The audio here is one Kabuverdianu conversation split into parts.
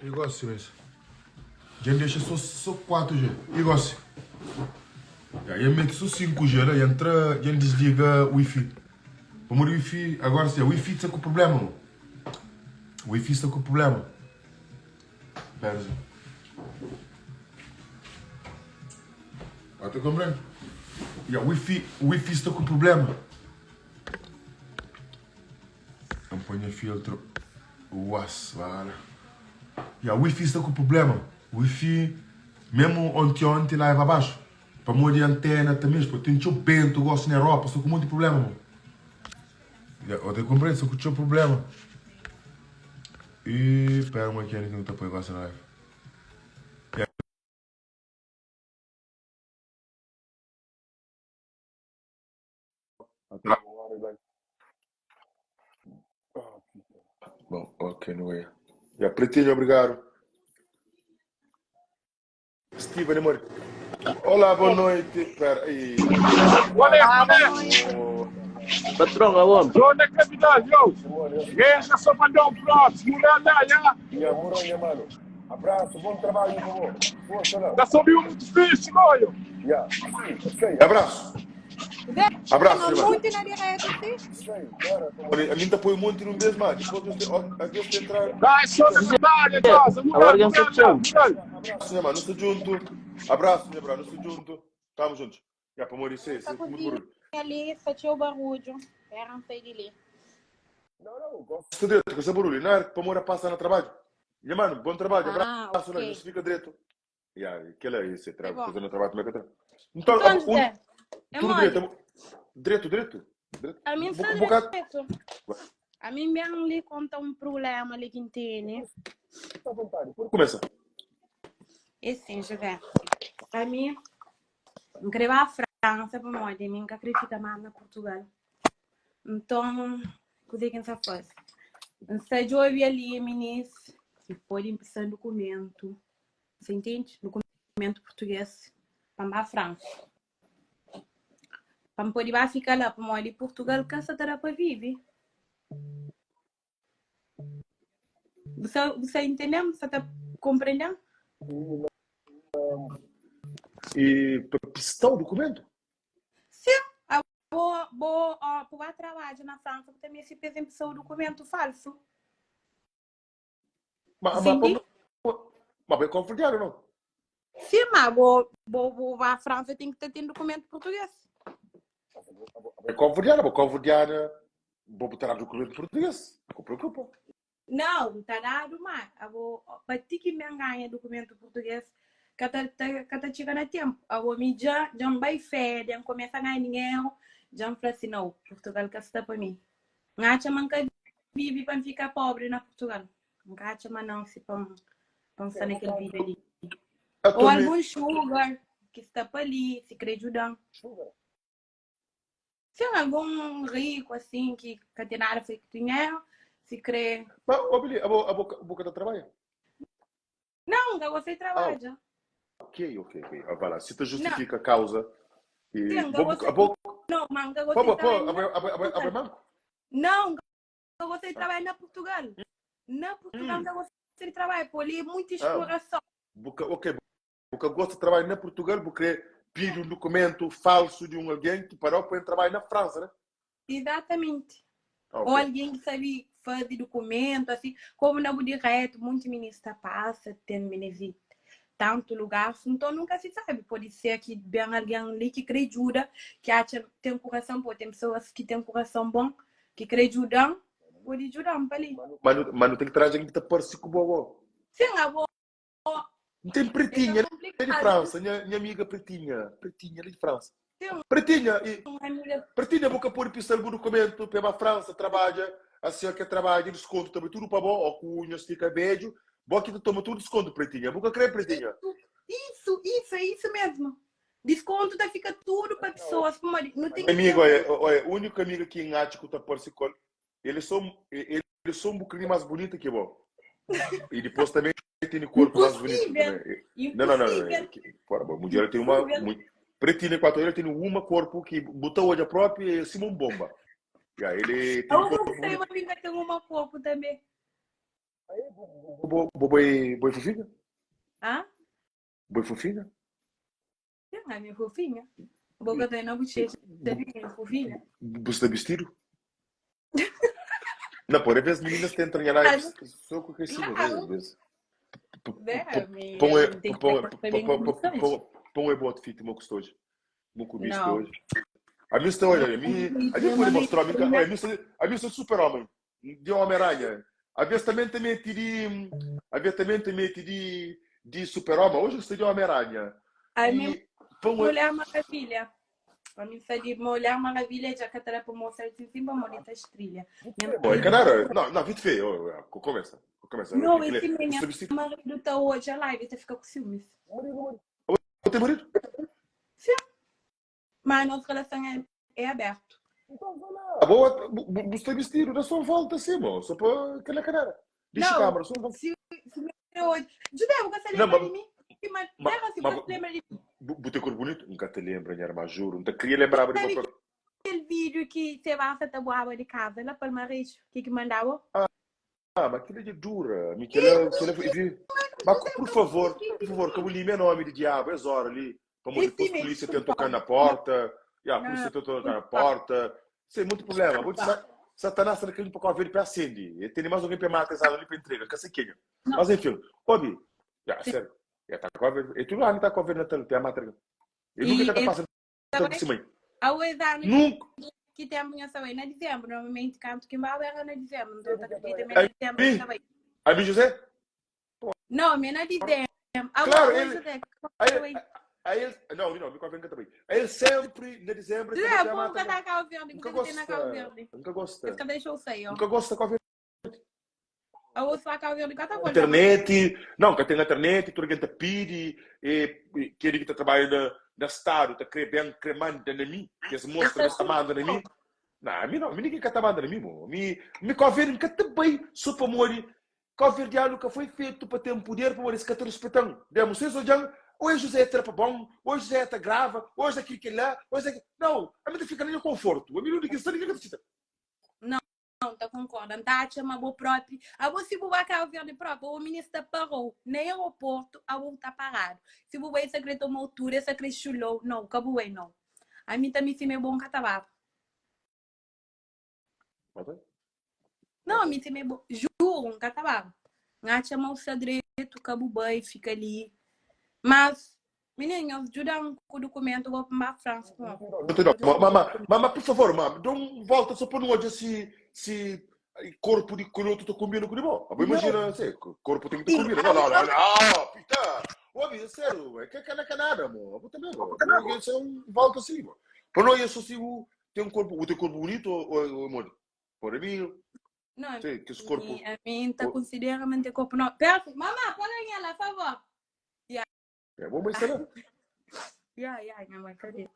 E gosi mes? Dja N dexa so so 4G. E gosi? Ya, dja N mete so 5G la, dja N tra, dja N disliga wifi. Pamodi wifi, agora sim, wifi sta ku problema mo. Wifi sta ku problema. Pera sim. Ba ta komprende? Ya, wifi, wifi sta ku problema. N poi nha filtro was bala. Ya wifi sta ku problema. Wifi mesmo onti onti live abaixo. Pamodi antena ta mexe, pô, tem txeu bento gosi na Europa, sta ku monti problema mo. Ya, o ta komprende, sta ku txeu problema. E pera uma ki nu ta poi gosi na live. Ya. Bom, ok, não é. Ya, Pretinho, obrigado. Steven Amor. Olá, boa noite. Pera aí. Olé, Olá, boa olé. noite. Patrão, aonde? Tô na capital, yo. Guerra só pra dar um props. Moral lá, já. Ya, moral, nha mano. Abraço, bom trabalho, por favor. Força lá. Tá sob um muito fixe, goio. Ya. Abraço. Abraço, Não, irmão. muito na direta, sim. Olha, a mim tá põe um monte de um vez mais. Depois você, ó, às vezes você entra. Vai, só na batalha, casa. Moral, Agora quem moral, se chama? moral. Abraço, minha mano. Nós junto. Abraço, minha brother. Nós junto. Tamo juntos. Ya, para morrer, sei, Tá sei, muito cozinha barulho. ali, só tinha o barulho. Era não sei de ali. Gosto direito, com esse barulho. Não é para morrer passar no trabalho. Minha mano, bom trabalho. Ah, Abraço, ok. não se fica direito. Ya, aquele aí, você É tra bom. fazer no trabalho também que eu tra- Então, Então, a- um, José, é tudo mole. direito. Direito, direito. Direito. A mim está Bu- Bocado. direto. A mim mesmo lhe conta um problema ali que tem. Começa. É sim, José. A mim, não queria ir à França para morrer, a mim nunca queria ficar mais na Portugal. Então, o que é que você faz? Você de ouvir ali, meninas, que pode emprestar documento. Você entende? Documento português para a França. Para poder vai ficar lá, para morrer em Portugal, cansa terá para viver. Você, você entendeu? Você está compreendendo? E para prestar o documento? Sim, a boa, boa, ó, para trabalho na França, também se fez o documento falso. Mas, mas, Sim. mas, mas é confortável, não? Sim, mas vou, vou, vou à França tem que ter tem documento português. É confortável, vou confortável. Vou botar documento português. Não preocupa. Não, tá dado, mas eu vou para ti que me ganha documento português, que tá, tá, que tá chegando a tempo. Eu vou me já, já me vai férias, começa a ganhar dinheiro, já me fala assim, não, Portugal que está para mim. Ngacha man ka vive para ficar pobre na Portugal. Ngacha man não se para para estar naquele vida ali. Ou Atualmente, algum sugar que está para ali, se quer ajudar. Sim, algum rico assim que que tem nada feito dinheiro, se crê. mas, ó, Billy, a boca, a boca, a boca tá trabalha? Não, eu gostei de trabalho. Ok, ok, ok. Ah, vai lá. Se te justifica a causa. E Sim, vou, você- a boca, Não, mas eu pô, gostei pô, de trabalhar. pô, na abre, abre, abre, abre Portugal. banco. Não, eu gostei de trabalhar na Portugal. Na Portugal eu gostei de trabalhar, pô, ali é muita exploração. Boca, ok, boca gosta de trabalhar na Portugal, porque pede um documento falso de um alguém que parou para trabalhar na França, né? Exatamente. Ah, Ou ok. alguém que sabe fazer documento, assim, como na direto, muitos ministros passa, tem ministro tanto lugar, então nunca se sabe. Pode ser que bem alguém ali que crê ajuda, que acha tem coração bom, tem pessoas que têm coração bom, que crê ajudar, pode ajudar para ali. Mas, não- mas não tem que trazer alguém que te parece com o bobo. Sim, a boa Não tem pretinha, é ela é de complicado. França, minha, minha amiga pretinha, pretinha, ela é de França. Sim. Pretinha, e Uma amiga pretinha, boca pôr pisar algum documento, pela França, trabalha, a senhora que trabalha, desconto também, tudo para bom, ó, cunhas, fica beijo, bom que tu toma tudo desconto, pretinha, boca crê, pretinha. Isso, isso, é isso mesmo. Desconto tá fica tudo para pessoas. como ali- Não tem que Amigo, ter- olha, olha, o único amigo aqui em Ático tá por se ele só ele ele só um bocadinho mais bonito que bom. E depois também tem o corpo mais bonito Impossível. também. Não, não, não, não. Impossível. que- Fora, bom, mulher tem uma Impossível. muito pretinha equatorial tem uma corpo que botou hoje a própria e Simão Bomba. E aí ele tem um Eu corpo não sei, bonito. uma amiga tem uma corpo também. Bo bo é bo é fofinha? Hã? Bo é fofinha? Sim, a minha fofinha. Boca tem na bochecha, minha fofinha. Bu sta bistidu? Não, por vezes meninas tentam enganar só com aquele Claro. vezes. Né? Põe Tem que põe ter também condições. põe um outfit mo custa hoje. Mo que viste Não. hoje. A mim está olha, a mim, a mim pode mostrar, a mim, olha, a mim sou, a mim sou super-homem, de Homem-Aranha. A vez também também te de, a vez também também te de, de super-homem. Hoje eu estou de Homem-Aranha. A minha E põe Mulher Maravilha. A mim está de Mulher Maravilha, já que era para mostrar assim, sim, para mostrar estrela. Minha Bom, é canara. Não, não, vite feio. Começa. Começa. Não, esse minha Estou vestido. marido está hoje a live, você fica com ciúmes. Eu tenho marido? Sim. Mas a nossa relação é, é aberta. Ah, boa, você está vestido, dá só uma volta assim, mo. Só para aquela canara. Deixa a Não. câmera, só uma volta. Se, se me hoje. José, você Não, lembra mas- de mim? Mas, mas- lembra se mas- você lembra de mim? Bu tem cor bonito? Nunca te lembro, minha irmã, juro. Não te queria lembrar de Sabe meu próprio. Aquele vídeo que você vai tá boava de casa lá para Palmares, que que mandava? Ah, mas aquilo é de dura. Aquilo, aquilo, mas, por favor, por favor, que eu li meu nome de diabo, é hora ali. Como Esse depois a mesmo, polícia desculpa. tentou tocar na porta. E a polícia Não, tentou tocar na desculpa. porta. Sem muito problema. Vou dizer, Satanás está querendo para ver para acende. E tem mais alguém para matar essa ali para entrega. Que sei quem. Não. Mas enfim, Obi, já, sério. Já tá com a ver. E tu lá não tá com a ver na tela, tem a matar. Eu E nunca tá ele passando também- por cima. Há oito anos Nunca. que tem a minha saúde na dezembro. Normalmente canto que vai era na dezembro. Então, tá aqui também Aí, na dezembro também. Aí, José? Não, minha na dezembro. Claro, Agora, ele- José, Aí, aí ele, não, não, me convém também. Aí ele sempre, em dezembro, José, também tem a bom mata. cantar Cabo Verde. Nunca Você tem na Cabo gosta. Verde. Nunca gosta. Esse cabelo deixou sair, ó. Nunca gosta com a Eu ouço lá Cabo Verde, cata agora. internet. Não, que tem na internet, tu alguém te pede, e, e quem que tá trabalhando na, na estado, tá cre bem cremando na mim, que as mostras está mandando na mim. Não, a mim não, a mim ninguém tá mandando na mim, mo. Me me convém que também só para morrer. Cabo-verdiano que foi feito para ter um poder para morrer, se que te respeitam. Demos vocês olham, hoje José é trapa bom, hoje José é grava, hoje é aquilo que lá, hoje é aquilo. Não, a mim fica no conforto. A mim não ninguém está ninguém que Não, tá concordando. Tá, chama bo próprio. A você buba Cabo Verde próprio, o ministro parou. Nem aeroporto, a bo tá parado. Se buba essa crê tomou altura, essa crê chulou. Não, cabo não. A mim também se me bom catababa. Não, a mim se me bom. Juro, um catababa. Nga chama o sadreto, cabo bem, fica ali. Mas, menininho, ajuda um com o documento, vou para a França. com. Não, Mama, mama, por favor, mama, dá um volta só para não olhar se, se corpo de coloto tá combina com o bom. Imagina, assim, corpo tem que ter combina. Não, não, não, não, pita. Homem, é sério, é que é na nada, amor. Vou também, amor. Isso é um volta assim, amor. Para nós, isso assim, o- tem um corpo, o teu corpo bonito ou amor? Para mim, Não, sei, que esse corpo. A mim tá considera manter corpo não. Pera, mamá, pode ir lá, favor. É bom, mas será? Ya, ya, minha mãe, cadê?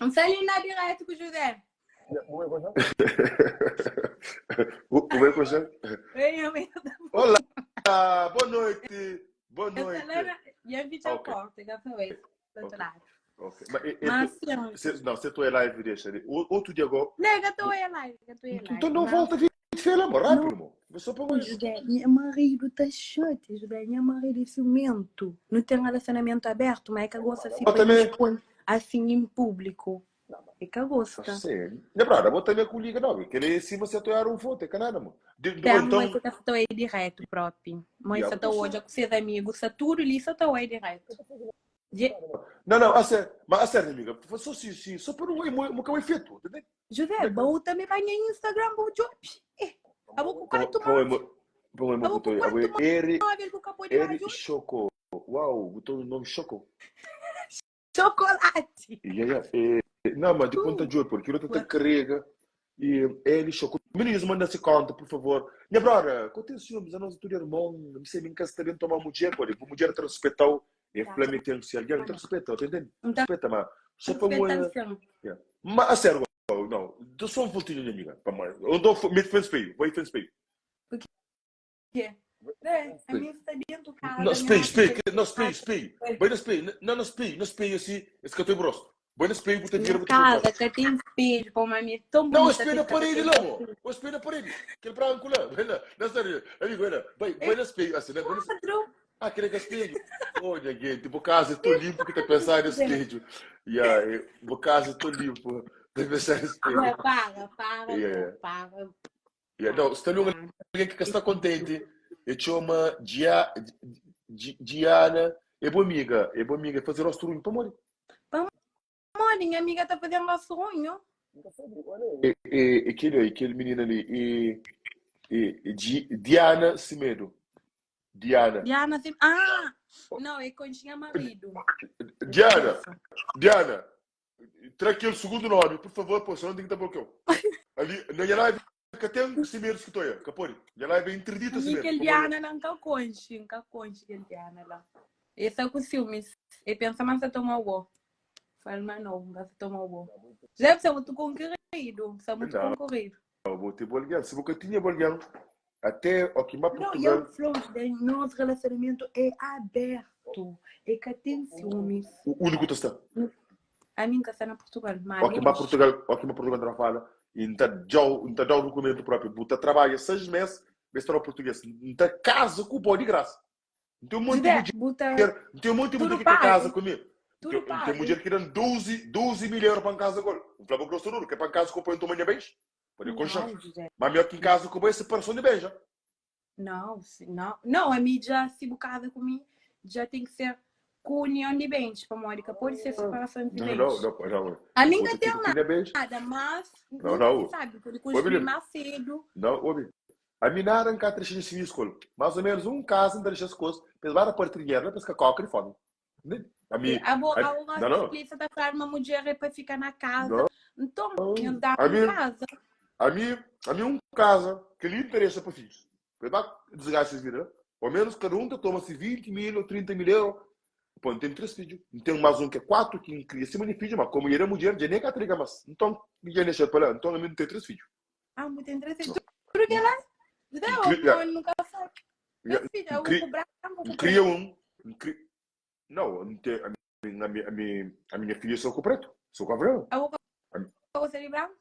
Não sei na direto com o José. O o meu colchão. Ei, minha mãe. Olá, boa noite. Boa Eu noite. falei, e a gente Ok. corta, já foi do outro lado. Ok. Mas, e- e- Mas, sim. se, não, se tu é live, deixa ali. O- Outro dia agora. Nega, tô em live, tô em live. Então não Mas- volta a vir de feira, amor. Rápido, irmão. Só para hoje. José, minha marido tá chato, José, minha marido é ciumento. Não tem relacionamento aberto, mas é que gosta assim, Eu também. expor assim em público. É que gosta. Sim. Minha brother, vou também com liga, não. Querer se você atuar um foto, é canada, amor. De, de, Então, então, mãe, você tá aí direto próprio. Mãe, Yeah, você tá hoje com seus amigos, você tudo ali, você tá aí direto. Je- não, não, a sério, mas a sério, amiga, só se, se, só por um, um, um, um efeito, entendeu? José, bom também vai no Instagram, bom job. Eh, a vou com quatro Põe, mãos, põe, Eu vou com quatro Eri, móvel com capô de Eri rádio. Choco. Uau, botou o nome Choco. Chocolate. Yeah, yeah. Eh, não, mas de conta de porque ele te carrega e ele chocou. Meninos, manda-se conta, por favor. Minha brother, quanto ciúmes, a nós tudo irmão, não sei, em casa também tomar mulher, pô, a mulher te respeitou, e Flamengo tem se alguém te respeita, entende? Então, Respeita, mas só para uma. respeita Mas a sério, não, dou só um voltinho, minha amiga, para mais. Eu dou, me defende feio, vou defende feio. É, a minha está dentro do carro. Não, espelho, espelho, não, espelho, espelho. Vai no espelho, não, no espelho, no espelho assim, esse que eu tenho rosto. Vai no espelho, vou te virar, Minha vou te casa que tem espelho, pô, mami, tão Não, bonita. espelho na que fica parede aquele lá, amor. O espelho na parede. Aquele branco lá. Vai lá. Na sério. Amigo, vai lá. Vai, vai no espelho. Assim, né? Vai no espelho. Quadro. Ah, aquele que é espelho. Olha, gente, bo casa é tão limpo que tá pensando no espelho. Yeah, bo casa é tão limpo. Tá pensando no espelho. Ué, para, para, Yeah. pô, para. Yeah, não, se tem alguém que está contente, eu chama Gia, Giana, é boa amiga, é boa amiga, fazer o runho para morrer. Mano, minha amiga tá fazendo nosso runho. É, é, aquele, aquele menino ali, é, é, é Diana Semedo. Diana. Diana Semedo. Ah! Não, é quando tinha marido. Diana, Diana, Traz aquele segundo nome, por favor, pô, senão tem que estar bloqueado. Ali, na minha live, que tem um Semedo que estou aí, capori. Minha live é interdita Semedo. Aquele Diana não tá conche, não conche aquele Diana lá. Esse é com ciúmes. Ele pensa, mas você toma o gol. Fala, mas não, você toma o gol. Já você é muito concorrido, você é muito Não. concorrido. Eu vou ter bolgueiro. Se você tinha bolgueiro, até o que mais Não, Portugal. eu, Flores, nosso relacionamento é aberto. É que tem ciúmes. O único que está. A mim que está na Portugal, mas O que mais Portugal, o que mais Portugal não fala. E não tá dá o documento próprio. Buta trabalha seis meses, mas está no português. Não tá casa com o boi de graça. Não tem um monte de José, buta mulher, não tem um monte de Tudo mulher que pago. casa comigo. tudo Tem, tem pago. mulher que dá 12, 12 mil euros para em casa agora. O Flávio Grosso não, que é para em casa com o pai toma bens. Pode conchar. Não, José. Mas melhor que em casa com o boi é separação de bens, já. Não, não. Não, a mídia, se casa comigo, já tem que ser com união de bens, para Mônica. Pode ser separação de Não, bens. não, não, não. A mim Você não tem tem que ter bens. nada, mas Não, nunca não. se sabe, pode Ô, construir menino. mais cedo. Não, ouve. A minha arranca três escola. Mais ou menos um caso em três coisas. Pesar a partir de dinheiro, pesca coca de fome. Né? A mim, A boa, a- a boa não, não. polícia tá falando uma mulher é para ficar na casa. Não. Então, eu dá A em mim- casa. a mim, a mim um casa que lhe interessa para filhos. Pesar desgaste vida. Ao menos cada um toma-se 20 mil ou 30 mil euros. Pô, tem três filhos. Tem mais um que é quatro, que cria cima de filho, mas como ele é mulher, já nem que triga mais. Então, já deixa para lá. Então, a mim tem três filhos. Ah, muito interessante. Tudo que ela. Não, Cria- eu nunca sabe. Já- Meu filho, eu cri- vou branco. com Cria um. Cria... Não, não tem- a, minha, a, minha, a, minha, a minha filha sou com preto. Sou com avrão. Eu vou ser branco.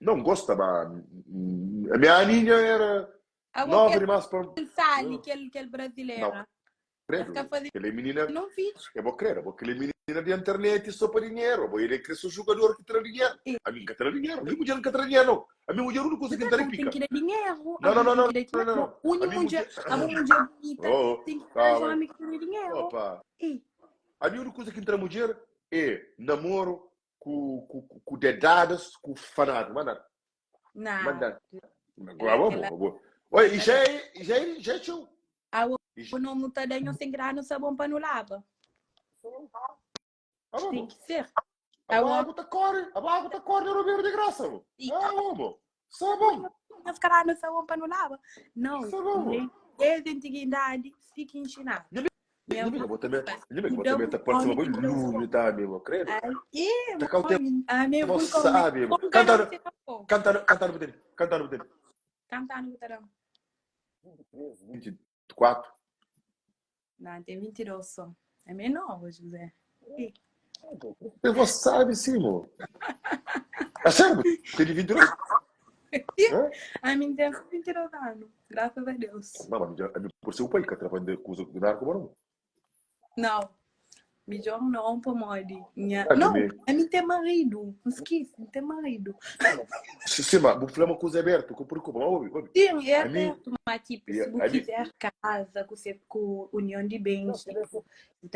Não gosta, mas a minha Aninha era Eu vou nova que demais para sale, que ele, que ele brasileiro. Não. Credo. Fica fazendo Aquela menina, um vídeo. eu vou crer, eu vou aquela menina de internet só para dinheiro. Eu vou ele crescer um jogador que traz dinheiro. A mim que traz dinheiro. A minha mulher não traz dinheiro, não. A minha mulher não consegue entrar em Não tem pica. que dar dinheiro. Não, não, não, não, Tem que dar não, não, dinheiro. Uma A minha mulher, mulher- a mulher bonita Oh, oh. tem que Ah, trazer um vai. homem que tem dinheiro. Opa. E A minha única coisa que entra mulher é namoro com, com, com dedadas, com fanado. Mas nada. não. Mas nada. Agora vamos, vamos. Olha, e já é, já é, já é teu. A o E já- não tá dando sem grano sabão para não lava. Ah, Tem vamos. que ser. A água tá corre, a água tá corre, Roberto de graça. mano. E- Ah, vamos. Sabão. Mas caralho, sabão para não lava. Não, Sabão. nem desde a antiguidade fica ensinado. Minha Minha Minha amiga, vou também, minha amiga, vou Então, também tá próxima, homem vou tem que lume, tá, meu, credo. E, Tá cá o tempo, a minha não sabe, mano. Cantando, cantando, cantando, botei, cantando, botei. Cantando, botarão. 24. Não, tem 22 só. É menor, José. Eu vou sabe, sim, mano. É sério, tem 22? Hã? A mim tem 22 anos, graças a Deus. Não, mas a mim, por ser o pai que trabalha de coisa com narco, mano. Não, melhor não, pô, mole. Minha... Ah, Não, também. a mim tem marido. Não esquece, não tem marido. Sim, mas vou falar uma coisa aberta, que preocupa, mas ouve, ouve. Sim, é A mim- aberto, mas tipo, E se a você mim- quiser casa, com, você- com união de bens, tipo,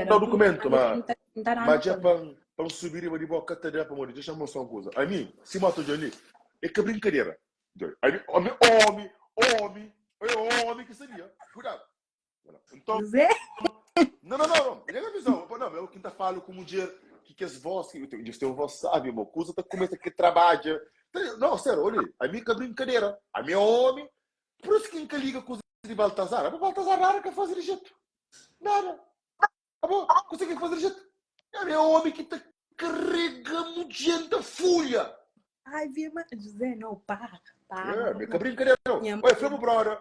Não, documento, mas- não tá Mas já para para subir uma de boca até para morrer, deixa eu mostrar uma coisa. A mim, se matou Johnny, é que brincadeira. A mim, homem, homem, homem, é homem que seria. Cuidado. Então, José? não, não, não, não. Ele é visão. Não, eu quinta falo com mulher que que as vozes, que eu tenho, eu tenho voz sabe, irmão. Coisa tá começa que trabalha. Não, sério, olha, a mim que é brincadeira. A mim é homem. Por isso que nunca liga com de Baltazar. A Baltazar nada que fazer de jeito. Nada. Tá bom? Consegue fazer de jeito. A mim é homem que te carrega muito gente a folha. Ai, vi, mas José, não, para, para. É, minha que brincadeira. Não. Minha Olha, foi o brother.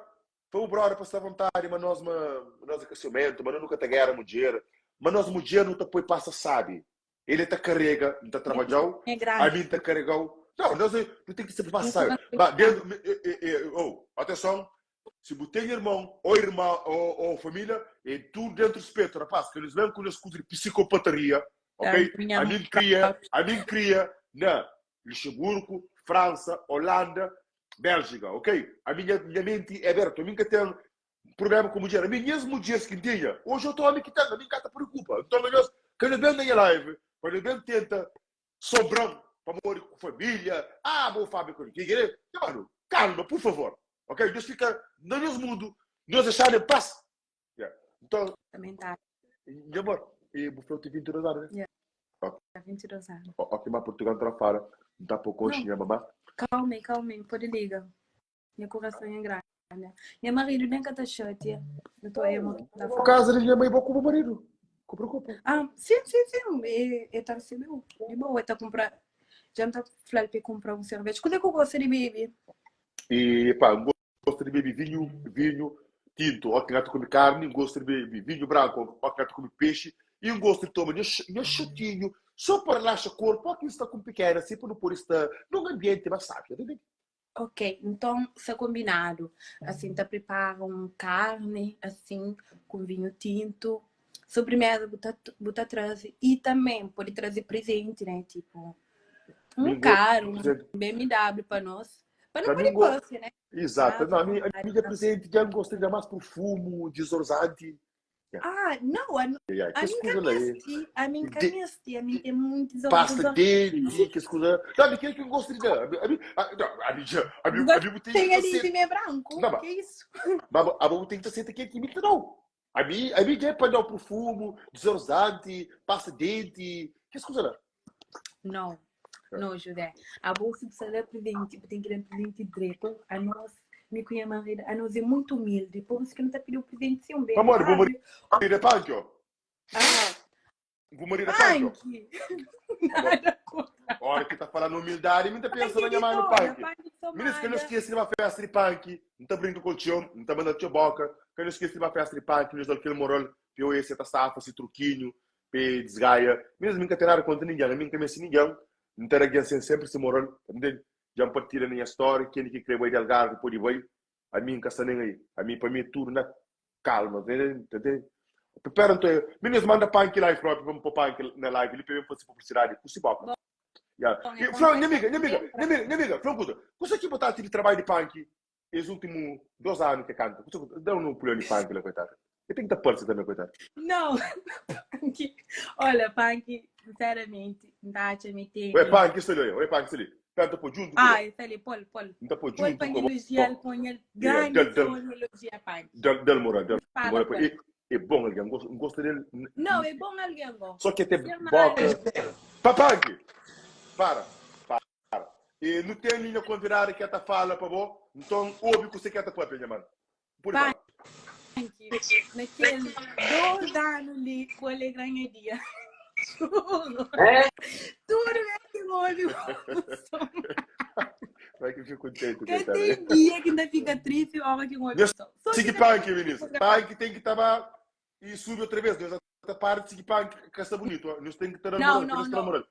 Foi o brother passar vontade, mas nós, nós aquecimento, mas nós nunca te guerra, mulher. Mas nós, mulher, não te põe passa, sabe. Ele te carrega, não te trabalhou. É A grande. mim te carregou. Não, nós não tem que sempre passar. Mas dentro, oh, atenção, se você tem irmão, ou irmã, ou, ou família, é tudo dentro do respeito, rapaz, que eles vêm com as coisas de psicopataria, ok? A mim cria, a mim cria na Luxemburgo, França, Holanda, Bélgica, ok? A minha, minha mente é aberta, eu nunca tenho problema com mulher. A minha mulheres que tinha, hoje eu estou homem que tem, a minha te preocupa. Então, nós, quando vem na minha live, quando vem tenta sobrando para morrer com família, ah, vou Fábio com ninguém, mano, calma, por favor, ok? Deus fica no nosso mundo, nós deixar em paz. Yeah. Então, Também tá. meu amor, e vou ter 22 anos, né? Yeah. Ok. 22 anos. Ok, mas Portugal está fora, não está pouco Não. minha mamã. Calma aí, calma aí, pode ligar. Meu coração é grande. Meu marido nem que tá chateado. Eu tô aí, amor, tá Por casa da minha mãe, vou com o meu marido. Não preocupa. Ah, sim, sim, sim. Ele tá recebeu. De boa, tá comprar. Já me tá falando para comprar um cerveja. Quando é que eu gosto de beber? E pá, gosto de beber vinho, vinho tinto, ó que gato come carne, gosto de beber vinho branco, ó que gato come peixe, e um gosto de tomar meu chatinho, só para relaxar o corpo, ó que está com pequena, assim, para não pôr estar num ambiente mais sábio, entendeu? Ok, então, se é combinado. Assim, tá prepara um carne, assim, com vinho tinto. Sobremesa, bota, bota trazer. E também pode trazer presente, né? Tipo, um Mingo, carro, um presente. BMW para nós. Para não Pra mim, poder passe, né? Exato. Ah, Não, a minha, a minha presente já gosto de mais perfume, desodorizante. Ah, não, a, Yeah, a que mim coisa lá é. camiste, a mim De- camiste, a mim tem muito Pasta desodorante. dente, que coisa. Sabe quem é que eu gosto de dar? A mim, a não, a mim, já- a mim, a mim tem Tem que ali ser. de meio branco, Não, mas- que isso? Mas a mim tem que ser que que me não. A mim, a mim é para dar perfume, desodorizante, pasta dente, que coisa lá. Não, não, José. A bolsa precisa dar presente, tem que dar presente direito. A nós, me conhece marido, a nós é muito humilde. Por isso que não tá pedindo presente sem um bem. Amor, vou morrer de punk, ó. Ah, Vou morrer de punk, ó. punk! Nada contra. A hora que tá falando humildade, muita pensa na Punk minha de mãe no Vitória, punk. punk de Menino, que eu não Somada. esqueci de uma festa de punk, não tá brincando com o tio, não tá mandando tio boca, que eu não esqueci de uma festa de punk, nos dá aquele moral, que eu esse tá safa, esse truquinho, pe desgaia. Mesmo nunca tem nada contra ninguém, nunca me ninguém, não tem alguém sem sempre esse moral, entende? Já partilha minha história, quem que crê vai de Algarve, pode vai, a mim nunca está nem aí. A mim, para mim, é tudo na calma, entende? Entende? Prepara então, meninos, manda punk live próprio, vamos pôr punk na live, ele para fazer publicidade, com o boca. Yeah. Bom, E, então Fran, minha amiga, minha amiga, entra. minha amiga, minha amiga, Fran, escuta, você que botar tipo trabalho de punk, esses últimos 2 anos que canta, você dá um pulhão de punk lá, coitado. Eu tenho que estar parceiro também, coitado. Não, punk. Olha, punk, sinceramente, não tá a me ter. Oi, punk, isso ali, oi, punk, isso ali. Canta pô junto, Ah, isso ali, pol, pol. não tá pô Pol junto, para com elogiar, põe ele Yeah, grande del- del- elogia punk. del, del moral, del Fala, moral. pol. É, é bom alguém, gosto, gosto dele. Não, é bom alguém, bom. Só que tem Ser boca. Papanque! Para, para. E não tem linha convidada que ela fala para bom, então ouve o que você quer tá minha mano. Por Punk. falar. Naquele 2 anos ali, com alegria dia. Juro. É? Tudo bem que ouve o som. Vai que eu fico contente, Que coitado. tem dia que ainda fica triste a hora que ouve o som. Só Sigue que punk, Vinícius. Punk tem que estar e sube outra vez. Nós a parte de seguir punk que está bonito. ó. Nós tem que estar Não, moral, não, nós não. moral.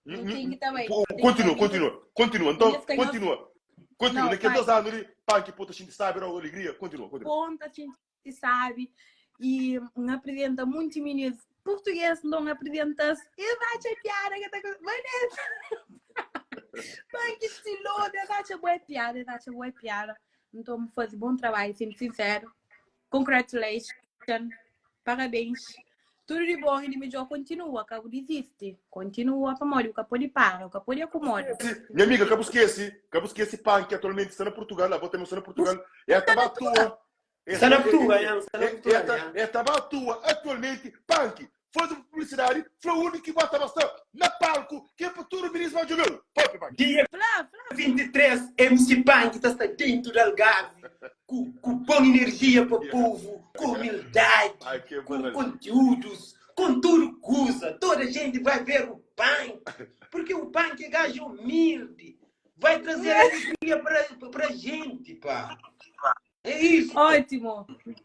Não tem que também. Pô, Tem que Continua, também. continua, continua. Então, Nós ganhamos- continua. Continua. Não, Daqui a vai. 2 anos, ali, punk, puta, a gente sabe, a alegria. Continua, continua. Conta, a gente sabe. E um apresenta muito meninos português, não apresenta e vai te piada que tá com Vanessa. Punk estilo, vai te boa piada, vai te boa piada. Então, faz bom trabalho, sendo sincero. Congratulations. Parabéns. Tudo de bom e de melhor continua, acabo desiste. Continua para morrer, o capô de para, o capô de acomoda. Minha amiga, acabo esquece. Acabo esquece punk atualmente está na Portugal. A bota está na Portugal. É a tabatua. Está na Portugal, é, está na Portugal, É a tabatua atualmente punk. Faz uma publicidade, foi o único que bota bastante na palco, que é para tudo ministro vai jogar. Pop, punk. Dia Flá, flá. 23, MC Punk está dentro do Algarve, com, com boa energia para o povo, com humildade, Ai, que com maravilha. conteúdos, com tudo coisa. Toda gente vai ver o Punk, porque o Punk é gajo humilde, vai trazer alegria para a gente, pá. É isso. Ótimo. Então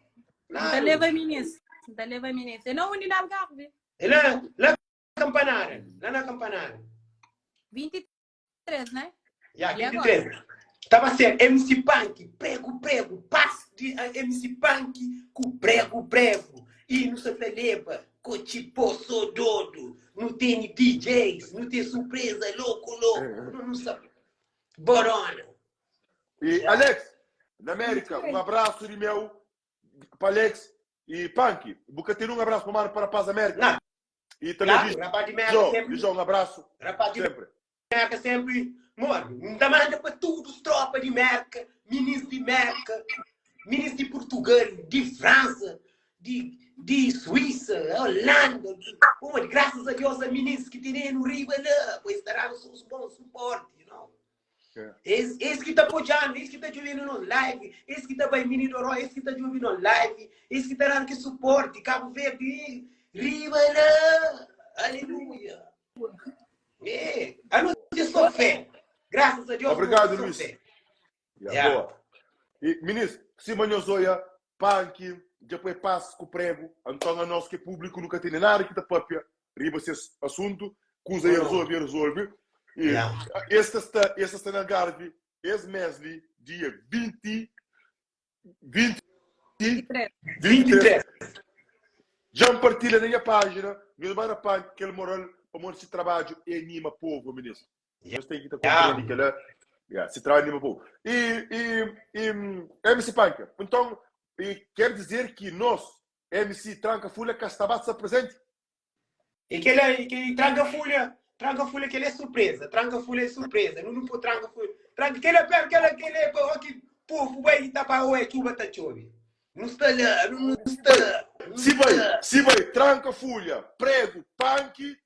Claro. leva ministro. Então leva ministro. É não unidade Algarve. É lá, lá na Campanara, lá na Campanara. 23, né? Ya, E agora? 23. Tava ser MC Punk, prego, prego, passe de ah, MC Punk com prego, prego. E no Sataleba, Cochipô, sou dodo. Não tem DJs, não tem surpresa, louco, louco. Não, não sabe. Borona. E Ya. Alex, na América, um 23. abraço de meu para Alex e Punk. Buca ter um abraço para mano para a Paz América. Não, E também claro, diz rapaz de merda João, sempre. João, um abraço Rapaz de sempre. merca sempre. Mano, não tá manda para tudo, os tropa de merca, ministro de merca, ministro de Portugal, de França, de, de Suíça, Holanda. De, pô, graças a Deus, a ministro que tem no Rio, lá, pois estará no seu bom suporte, you know? É. Esse, esse que está apoiando, esse que está ouvindo no live, esse que está bem menino Doró, esse que está ouvindo no live, esse que está dando que suporte, Cabo Verde, Riba lá, aleluia. É, a não ser só fé. Graças a Deus, Obrigado, não só Luís. fé. Yeah, Yeah. Boa. E, ministro, Simão Zoia, Punk, depois passo com o prego, então a nós que é público nunca tem nada que tá papia, riba esse assunto, cusa e Oh. resolve, e resolve. E Yeah. este está, este está na Algarve, esse mês, ali, dia 20, 20, 23. 23. Já partilha na minha página, meu mano Punk, aquele moral, para monte de trabalho e anima povo, ministro. Nós tem que estar Yeah. compreendendo que ela, yeah, se trabalha anima povo. E, e, e MC Punk, então, e quer dizer que nós, MC Tranca Folha, Castabato, está presente? E que ele, e que tranca folha, tranca folha que ele é surpresa, tranca folha é surpresa, não não pô tranca folha, tranca que ele é perto, que ele que ele é pô, que povo vai tá para o chuva tá chove. Não está lá, não não está. Não Se vai, está. se vai, Tranca Folha, Prego, Punk,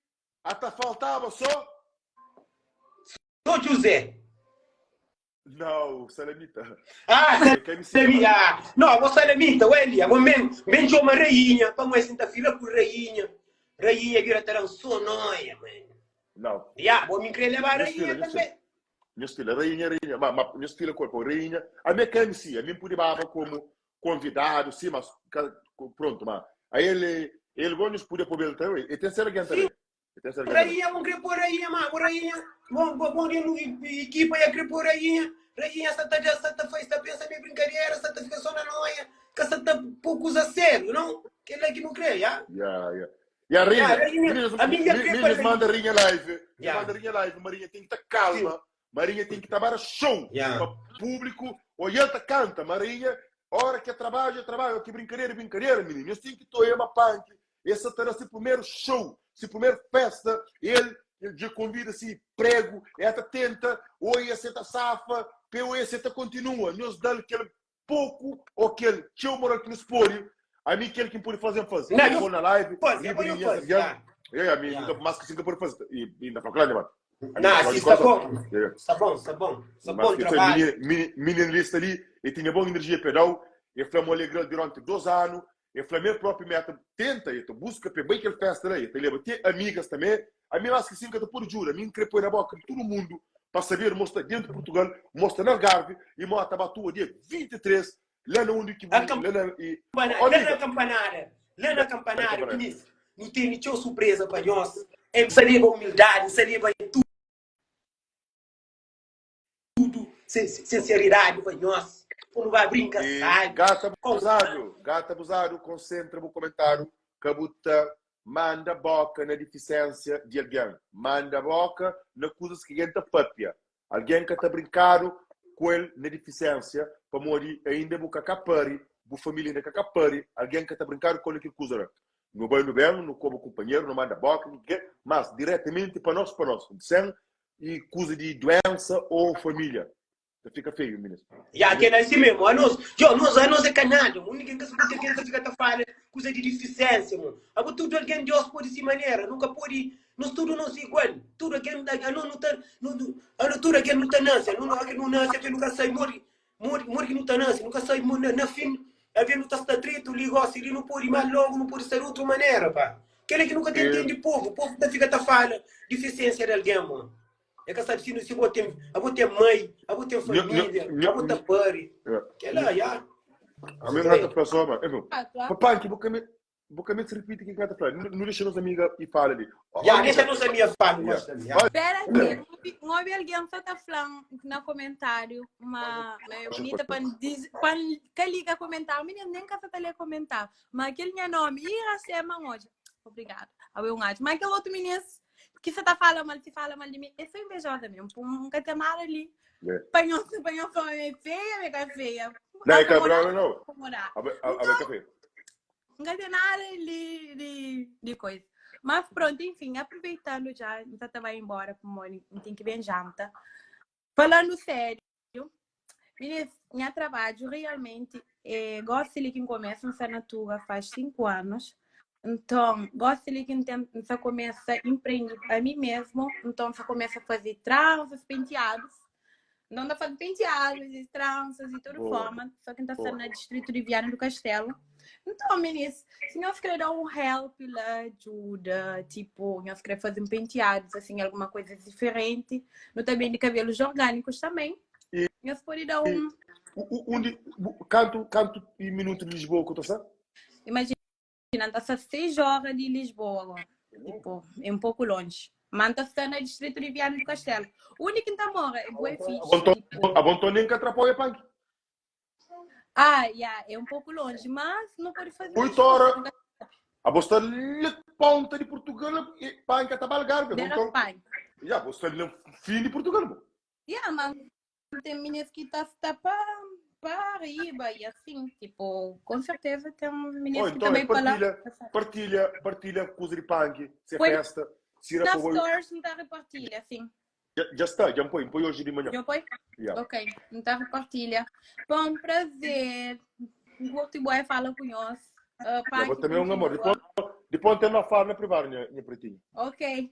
até faltava só. Sou José. Não, Salamita. Ah, É que MC. Salamita. Ah, não, vou Salamita, ué, vou men, men chama rainha, para moi senta fila com rainha. Rainha vira terão sonoia, mano. Não. Ya, vou me querer levar a Minha rainha filha, minha também. Minha filha, rainha, rainha. Ma, ma, minha filha, corpo, rainha. A minha que MC, a mim pude baba como convidado, sim, mas pronto, mas aí ele, ele gosta de poder poder também. E tem ser alguém também. E tem ser alguém também. Rainha, vão querer pôr rainha, mano, rainha. Bom, bom, bom, equipa ia querer pôr rainha. Rainha, santa, santa faz, tá pensa minha brincadeira, santa fica só na noia, que santa poucos a sério, não? Que ele é que não crê, já? Yeah, yeah. E a rainha, Yeah, rainha, meninas, a minha meninas querer pôr manda rainha live. Yeah. Manda rainha live, Marinha tem que estar calma. Marinha tem que estar para show. Yeah. Para público, olha, canta, Marinha. Hora que é trabalho, é trabalho. Que brincadeira, é brincadeira, menino. Eu sei que estou aí uma punk. Esse terá seu primeiro show, seu primeiro festa. Ele, ele já convida assim, prego, ela tenta, ou esse tá safa, ou esse tá continua. Nós dá aquele pouco ou aquele teu moral que nos põe. A mim, aquele que pode fazer, faz. Não, Eu eu vou na live, faço, livre, eu e faço, essa- tá. É, a mim, Yeah. então, mais que cinco pode fazer. E ainda para claro, mano. Não, assim está bom. Yeah. Está bom, está bom. Está Mas bom que foi trabalho. mini, mini lista ali, e tinha boa energia pedal, e Flamengo alegre durante dois anos, e Flamengo próprio meta tenta, e tu busca para bem que ele festa lá, e te leva ter amigas também, a mim acho que sim que eu por juro, a mim querer pôr na boca de todo mundo, para saber, mostra dentro de Portugal, mostra na Algarve, e mostra a batua dia 23, lá na onde que A lá na, e, Campanada, Ó, lá amiga. na campanada, lá na campanada, campanada. ministro, não tem nenhuma surpresa para nós. É saber a humildade, saber tudo, sinceridade para nós. Quando vai brincar, E sai. gata abusado, gata abusado, concentra o comentário, cabuta manda boca na deficiência de alguém, manda boca na coisas que alguém tá papia. Alguém que tá brincando com ele na deficiência, para morrer ainda buca capari, bu família ainda capari, alguém que tá brincando com ele que coisa. No bem, no bem, no como companheiro, não manda boca, ninguém, mas diretamente para nós, para nós, sem e coisa de doença ou família. Fica feio, ministro. Ya, que é assim mesmo. A nós, yo, nós, a nós é canalha. O ninguém que se pode quem fica a falar coisa de deficiência, mano. A tudo alguém Deus pode se maneira, nunca pode. Nós tudo não se igual. Tudo alguém, a nós não tá, não, a nós tudo alguém não tá nasce, não alguém não nasce, alguém nunca sai morre, morre, morre que não tá nasce, nunca sai morre na, na fim. Alguém não tá está trito, ligou se ele não pode mais logo, não pode ser de outra maneira, pá. Aquele que nunca tem É. entende povo, o povo tá fica a fala deficiência de alguém, mano. É que sabe se não se vou ter, eu vou ter mãe, eu vou ter Nho- nho- família, nho- eu vou ter pai. É. Que lá, já. A mesma outra pessoa, mano. Eu, Ah, claro. Papai, que boca me. Bu ka meste ripiti ki N ka ta fla. Nu dexa nos amiga i fala li. Ó, Ya, amiga. dexa nos amiga fala, Ya. gosta também. Ya. Espera aqui, N obi algen sa ta fla-m na komentáriu ma ma é bonita pa N diz, pa N ka liga komentáriu. Minina, nen ka sa ta lê komentáriu. Ma kel nha nomi, Iracema, N odja. Obrigada. Abo é un anju. Ma kel otu minis ki sa ta fala mal, si fala mal di mi, é so invejosa mesmo. Pun N ka ten nada li. Yeah. Pa nhos, pa nhos fala ma é feia, ma é ka feia. Não, é ka, não, Acomodar, não, não. acomodar. Abe, abe ka feia. Não tem nada ali de, de coisa. Mas pronto, enfim, aproveitando já, já vai embora para o tem que bem janta. Falando sério, meninas, meu trabalho realmente é, gosto de quem começa nessa natura faz 5 anos. Então, gosto de quem tem, só começa a empreender a mim mesmo. Então, só começa a fazer tranças, penteados. Não dá fazer penteados e tranças e toda Boa. forma. Só quem está Boa. sendo no distrito de Viana do Castelo. Então, meninas, se nós queremos dar um help lá, ajuda, tipo, nós queremos fazer um penteados, assim, alguma coisa diferente. No também de cabelos orgânicos também. E, Nós podemos dar um. o, o, onde, o- canto, canto e minuto de Lisboa que eu tô sabe? Imagina, está a 6 horas de Lisboa agora. Tipo, é um pouco longe. Mas está no distrito de Viana do Castelo. O único que está mora é bué fixe. Abonton, Tipo, abonton nem que atrapalha punk. ah, yeah, é um pouco longe, mas não pode fazer um 8 horas. esforço. A você ali ponta de Portugal e punk até Algarve. Dera Então, pai. já, você ali no fim de Portugal. bom. Yeah, mas tem meninas que tá, tá para para riba e assim, tipo, com certeza tem meninas Oh, que então, também é para lá. partilha, partilha, partilha, coisa de punk, se é Põe festa, se irá Na para o stores não tá repartilha, assim. Já, já está, já põe, põe hoje de manhã. Já põe? Yeah. Ok, não tá repartilha. Bom prazer. Curto e boa fala com nós. Uh, Já vou também um amor. Depois, depois tem uma fala na privada, minha, minha pretinha. Ok.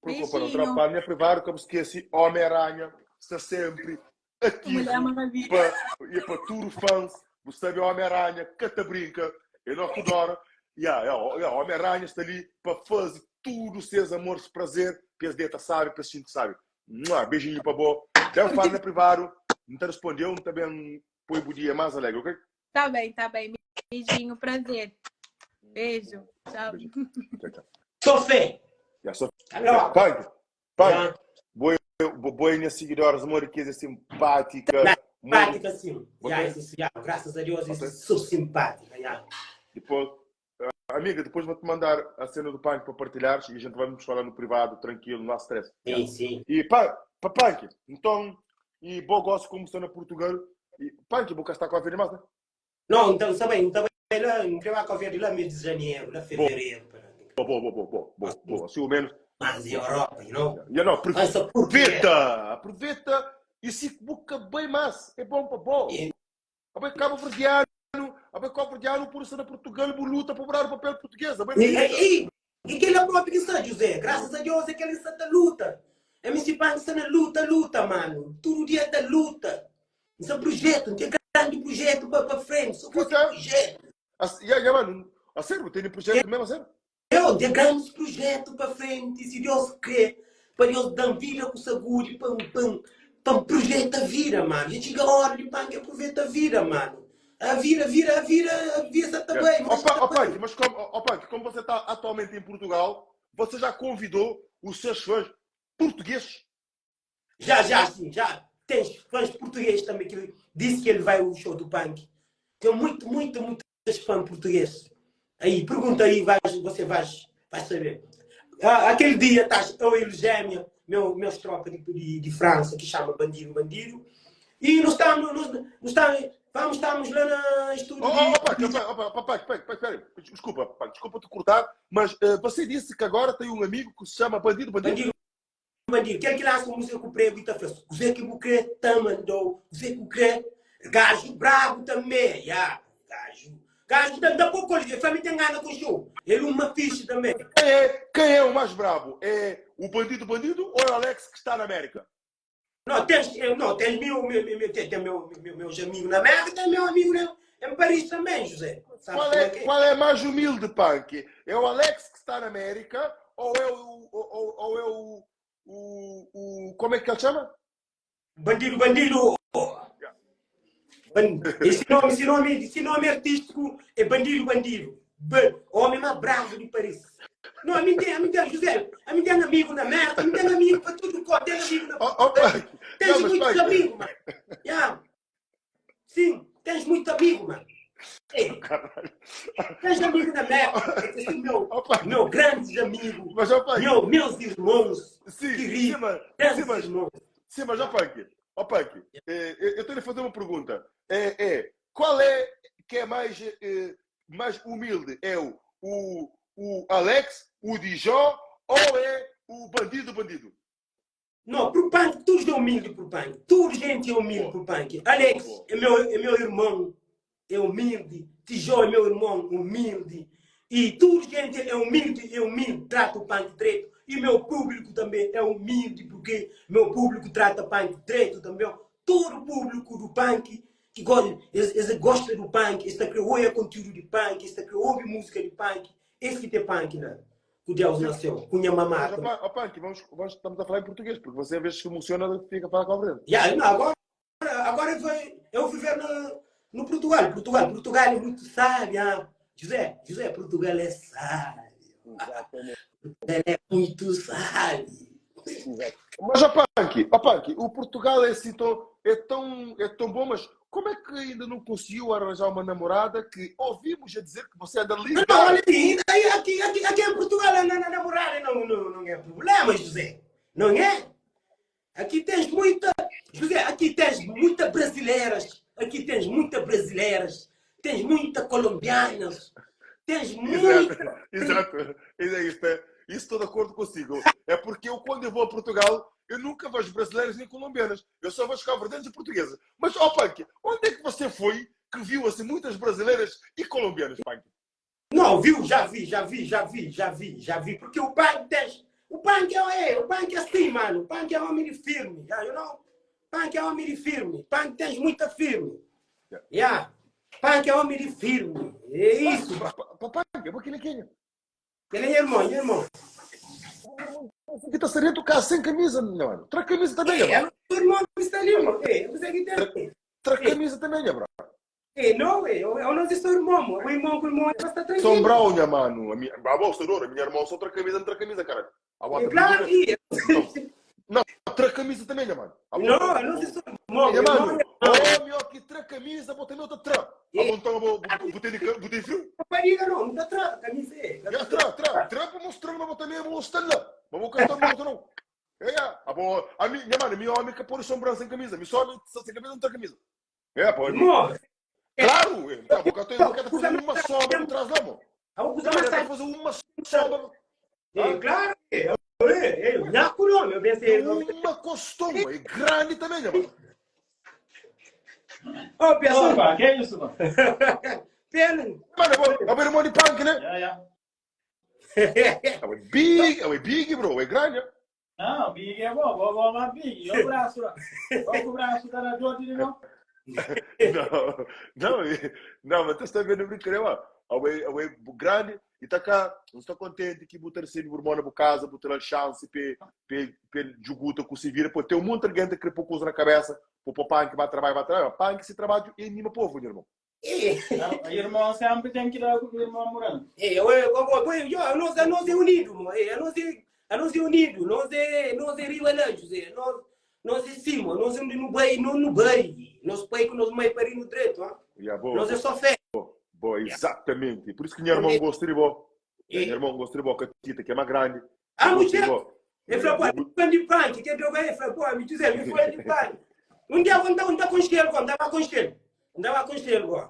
Preocupa não, Beijinho. trabalho na privada, como esquece, Homem-Aranha está sempre ativo Mulher Maravilha. para, e para tudo fãs, você sabe Homem-Aranha, cata brinca, eu não adoro. Yeah, yeah, yeah, Homem-Aranha está ali para fazer tudo, seus amores, prazer, PSD sabe, PSD sabe. Mua, beijinho para boa. Deve falar na privado, não te respondeu, também põe o dia mais alegre, ok? Tá bem, tá bem. Beijinho, prazer. Beijo. Tchau. Beijinho. Tchau, tchau. Sou fé. Yeah, só... Alô. Pai, pai, Yeah. boa, boa minha seguidores, amor, que é simpática. Simpática, sim. Você- Yeah, isso, yeah. Graças a Deus, isso, Você- sou simpática. Yeah. Depois, ah, amiga, depois vou-te mandar a cena do Punk para partilhares e a gente vai nos falar no privado, tranquilo, não há stress. Sim, sim. E pá, pá, Punk, então, e bom gosto como estou na Portugal. E Punk, vou estar com a vida mais, né? Não, então, sabe, então, lá, não queria que eu lá mês de janeiro, lá fevereiro. para- Boa, boa, boa, boa, boa, boa. Assim, o menos. Mas Europa, you know? Yeah, não, Mas só porque aproveita, aproveita e se buca bem mais. É bom para bom. E- A bem Cabo Verdeano, a bem Cabo Verdeano, por isso na Portugal, luta para cobrar o papel português. A bem E, e, e, e aquele próprio que está, José, graças a Deus, aquele está na luta. MC Punk está na luta, luta, mano. Todo dia está luta. Isso é um projeto, tem grande projeto para frente. Só Puta. projeto. A, yeah, yeah, mano, a sério, tem projeto mesmo, a sério? Eu tenho grandes projetos para frente, se Deus quer, para Deus dar vida com saúde, para para projeto a vida, mano. A gente chega a hora de punk aproveita a vida, mano. A vida, a vida, a vida, a vida está bem. Ó, mas Pa- tá ó, bem. Punk, mas como, ó, Punk, como você está atualmente em Portugal, você já convidou os seus fãs portugueses? Já, já, sim, já. Tens fãs portugueses também que disse que ele vai ao show do punk. Tem muito, muito, muitos fãs portugueses. Aí, pergunta aí, vais, você vai, vai saber. Ah, aquele dia, estás eu e o Gêmea, meu, meus tropas de, de, de França, que chama Bandido Bandido, e nós estamos, nós, nós estamos, vamos, estamos lá na estúdio. Oh, oh, de- oh, Punk, oh, Punk, oh, Punk, Punk, Punk, peraí. Desculpa, Punk, desculpa te cortar, mas eh, você disse que agora tem um amigo que se chama Bandido Bandido. Bandido, bandido. Aquele que lança música com o prego e tá falando. O Zé que o crê tá mandou. O Zé que o crê. Gajo brabo também. Yeah. Gajo. Gajo da, da pouco ele família tem gana com show. Ele é uma ficha também. Quem é, quem é o mais brabo? É o Bandido Bandido ou é o Alex que está na América? Não, tens, eu, não, tens meu, meu, meu, meu, tem, tem meu, meu, meus amigos na América, tem meu amigo na, em Paris também, José. Sabes Qual como é, é que é? qual é mais humilde, Punk? É o Alex que está na América ou é o. Ou, ou- ou é o, o, o. Como é que ele chama? Bandido, bandido. Ban- Esse nome, esse nome, esse nome artístico é Bandido, Bandido. Homem mais bravo de Paris. Não, a mim tem, a mim tem, José, a mim tem amigo na América, a mim tem amigo para tudo quanto, tem amigo na. Oh, oh, pai. Tens Não, mas, muitos pai. amigos, mano. Yeah. Sim, tens muito amigo, mano. Ei, tens amigo na América. Esse é meu, Oh, pai. meu grandes amigo, Mas, ó, pai. meu, meus irmãos, Sim, sim, queridos, mas, sim, grandes mas, irmãos. sim, mas, ó, Punk, ó, Punk, eu estou a fazer uma pergunta. Qual é que é mais, mais humilde? É o Alex, o Dijó ou é o bandido bandido? Não, pro punk, todos é humilde pro punk. Toda gente é humilde pro punk. Alex é meu irmão, é humilde. Tijó é meu irmão, humilde. E toda gente é humilde, é humilde, trata o punk direito. E meu público também é humilde, porque meu público trata punk direito também. Todo o público do punk que gosta, eles gostam do punk, esse que ouve conteúdo de punk, esse que ouve música de punk, esse que tem punk, né? Que Deus nasceu, com minha mamá. Mas, ó, Punk, estamos a falar em português, porque você às vezes se emociona e fica a falar com a frente. Yeah, não, agora foi, eu fui ver no Portugal. Portugal é muito sábio. Ah. José, Portugal é sábio. Exatamente. Portugal é muito sábio. Exato. Mas, ó, Punk, o Portugal é assim tão, é tão bom, mas como é que ainda não conseguiu arranjar uma namorada que ouvimos a dizer que você anda ligado? Não, olha aí, aqui em Portugal a namorada não é problema, José. Não é? Aqui tens muita... José, aqui tens muita brasileiras. Aqui tens muita brasileiras. Tens muita colombianas. Tens muita... Exato. Exato. Isso estou de acordo consigo. É porque eu, quando eu vou a Portugal, eu nunca vejo brasileiras nem colombianas. Eu só vejo cabo-verdianos e portuguesas. Mas, ó, Punk, onde é que você foi que viu assim muitas brasileiras e colombianas, Punk? Não, viu? Já vi. Porque o Punk tem... O Punk é assim, mano. O Punk é homem de firme. Yeah, you know? Punk é homem de firme. Punk tens muita firme. Yeah. Punk é homem de firme. É isso. Punk, eu vou aqui na Quênia. Ele é irmão, irmão. Que está saindo cá sem camisa, mano. Tra camisa também, é. O irmão está ali, mano. Tra camisa também, bro. É, não, eu não sou irmão, o irmão com o irmão está tranquilo. Sombral, minha mano. A minha, a bolsa, a minha irmã só tra camisa, não tra camisa, caralho. É claro que. Não, tra camisa também, minha mano. Não, eu não sou irmão. Minha mano, homem, que tra camisa, botei outra tra. Então, botei frio. Não, não tá tra, camisa. Tra, tra, para mostrar, mas botei mesmo, mostrar lá. Mas vou cantar muito, não. É, a minha mano, minha homem que pôr sombra sem camisa. Me sobe sem camisa, não tra camisa. É, pô. Irmão. Claro, então, vou cantar fazer uma sobra por trás lá, mano. Vou fazer uma sobra. É, claro. Eu pensei. Uma costuma, é grande também, né, mano? Ô, pessoal. Que é isso, mano? Pena. Mano, é o irmão de punk, né? Yeah. É big, bro, é grande. Não, big é bom, vou lá, big. E o braço lá. Olha o braço tá na dor de não. Não, mas tu está vendo brincadeira, mano. É grande e tá cá, não estou contente que botar sempre o irmão na casa, botar a chance para jogar com se vira, pô, tem um monte de gente que põe coisa na cabeça, pô, pô, que vai trabalhar, vai trabalhar, punk se trabalha e anima povo, meu irmão. Não, irmão sempre tem que dar com o irmão morando. Eu, nós é unido, nós é unido, nós é rival, José, nós é cima, nós é no bem, não no bem, nós pai com nós mãe para ir no direito, nós é só fé. Boa, exatamente. Por isso que minha irmã gosta de bom. Minha irmã gosta de bom, que a Tita, que é mais grande. Ah, mulher! Ele falou, pô, fã de punk, que droga é? Ele falou, pô, me diz, ele foi de punk. Um dia eu andava com ele, andava com ele. Andava com ele, pô.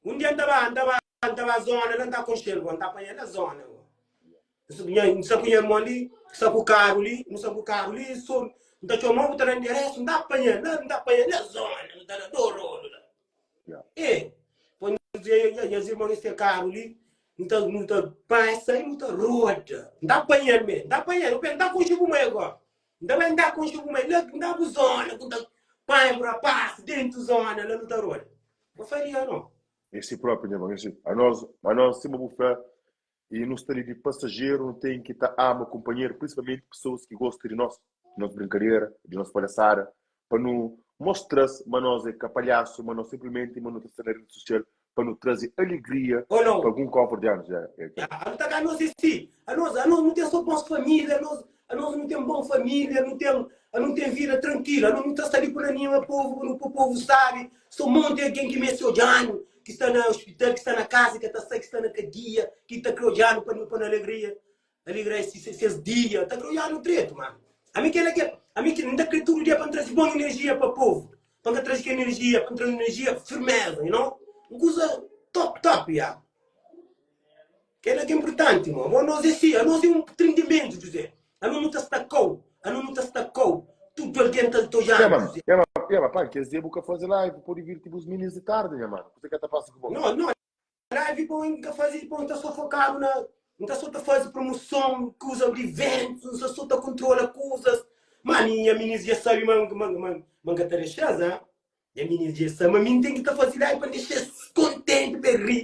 Um dia andava na zona, andava com ele, andava na zona. Não sei com o irmão ali, não sei com o carro ali, não sei com o carro ali, só não está chamando, não está na endereço, não dá apanhar, não dá apanhar na zona, não está na dor. É. E as irmãs nesse carro ali, muita, muita passa e muita roda. Não dá apanhar mesmo, não dá apanhar. Eu penso, não dá com o chico meio agora. Não dá com o chico meio, não dá com zona, com pai, rapaz, dentro da zona, lá no roda. Não faria, não. Esse próprio, meu irmão, esse. A nós, cima bufé, e não está ali de passageiro, não tem que estar ama, companheiro, principalmente pessoas que gostam de nós, de nossa brincadeira, de nossa palhaçada, para não mostrar-se, mas nós é capalhaço, mas nós simplesmente, mas não está na rede social. Pa nu traze alegria Ou não? pa algun kóbu-verdianus. É, é, é. Ah, a nu ta ka nos é si. A nos, a nos nu ten so bons família, a nos, a nos nu ten bom família, nu ten, a nu ten vida tranquila, a nos nu ta sta li pa nu anima povo, pa nu pô povo sabe. So monti algen ki meste odja-nu, ki sta na hospital, ki sta na casa, ki ka ta sai, ki sta na kadia, ki ta kre odja-nu pa nu pa nu alegria, alegra ses dia, ta kre odja-nu dretu, mano. Ami kel-la ke, ami ki N ta kre tudu dia pa N traze bon energia pa povo, pa N ka traze kel energia, pa N traze energia firmeza, you know? Un kuza top, top, ya. Kel-la ki é inpurtanti, irmon. Bo nos é si, anos é un prendimentu, José. Anos nu ta sta kau, anos nu ta sta kau. Tudu algen ta ta Ya, odja-nu, mano, José. ya, mano, ya, mano, pá, kes dia bu ka faze live, pode virti bus minis di tardi, nha mano. Kuzê ka ta pasa ku bo? No, no, live pô, N ka faze, pô, N ta sô fokadu na, N ta sô ta faze promoson, kuza di iventus, N ta sô ta kontrola kuzas. Má mi, nha minis dja sabe ma, ma, ma, ma N ka ta dexa-s, ha? Nha minis dja sabe ma mi N ten ki ta faze live pa N dexa-s kontenti, pa es ri,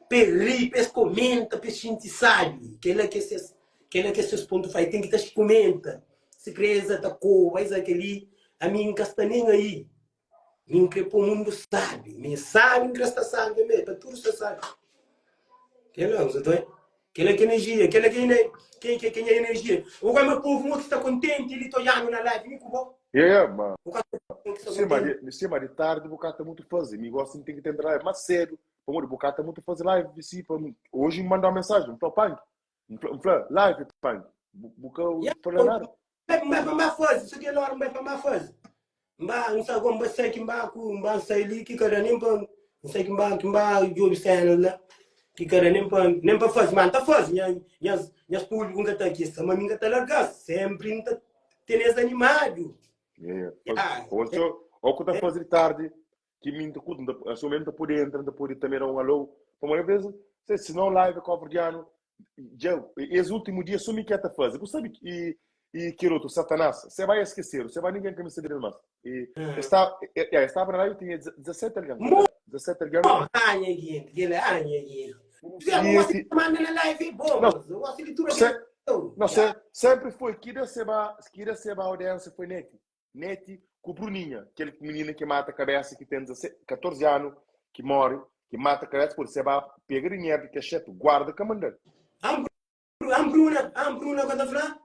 pa es ri, pa es komenta, pa es xinti sabi. Kel-la ki é ses, kel-la ki é ses pontu fraku. Ten ki ta komenta. Sikrê es ta koba, es kel-li, ami N ka sta nen aí. Mi N kre pô mundu sabi. Mi é sabi, N kre sta sabi tanbê, pa tudu sta sabi. Kel-la, bu sa ta oi? Kel-la ki é enerjia, kel-la ki é ki ki ki nha enerjia. Bu ka ma povu mo ki sta kontenti li ta odja-nu na live, mi ku bo. Yeah, yeah, ma Bu ka ki sta sim, ma kontenti. di, sim, ma di tardi bu ka ta mutu faze. Mi gosi N ten ki tenta live más sedu, pamodi bu ka ta mutu faze live si pa hoje N manda un mensagem, N fla Panki, N fla, N fla live Panki, bu, bu ka Yeah, fala nada. N bai pa N ba faze, so kel ora N bai pa N ba faze. N ba, N sa go, N ba sai ki N ba ku, N ba sai li ki ka da nen pa, N sai ki N ba, ki N ba djobe senas la, ki ka da nen pa, nen pa faze. Ma N ta faze, nha, nhas, nhas públiku N ka ta kisa, ma mi N ka ta larga-s, senpri N ta tene-s animadu. Yeah, yeah. Ya, Ou so, ou ku ta faze di tardi, ki mi N ta kurti, N ta, aso mesmu N ta pode entra, N ta pode também da um alô. Pamodi às vezes, se, se não live é coverdiano, dja, es último dia só mi que ta faze. Bu sabe que e kel outro, Satanás, você vai esquecer, você vai ninguém que me saber mais. E está, é, estava na live tinha 17 alguém. 17 alguém. Anha, gente, ele anha, gente. Zé, você manda na live é bom, Não, você de tudo se, não, se, sempre foi que receba, que receba a audiência foi Nete. Nete ku Bruninha, kel menina ki mata cabeça ki tem 17, 14 ano, ki morre, ki mata cabeça, por seba pega dinheiro de cachete, guarda ka mandal. Am Bruna, am Bruna ka ta fla?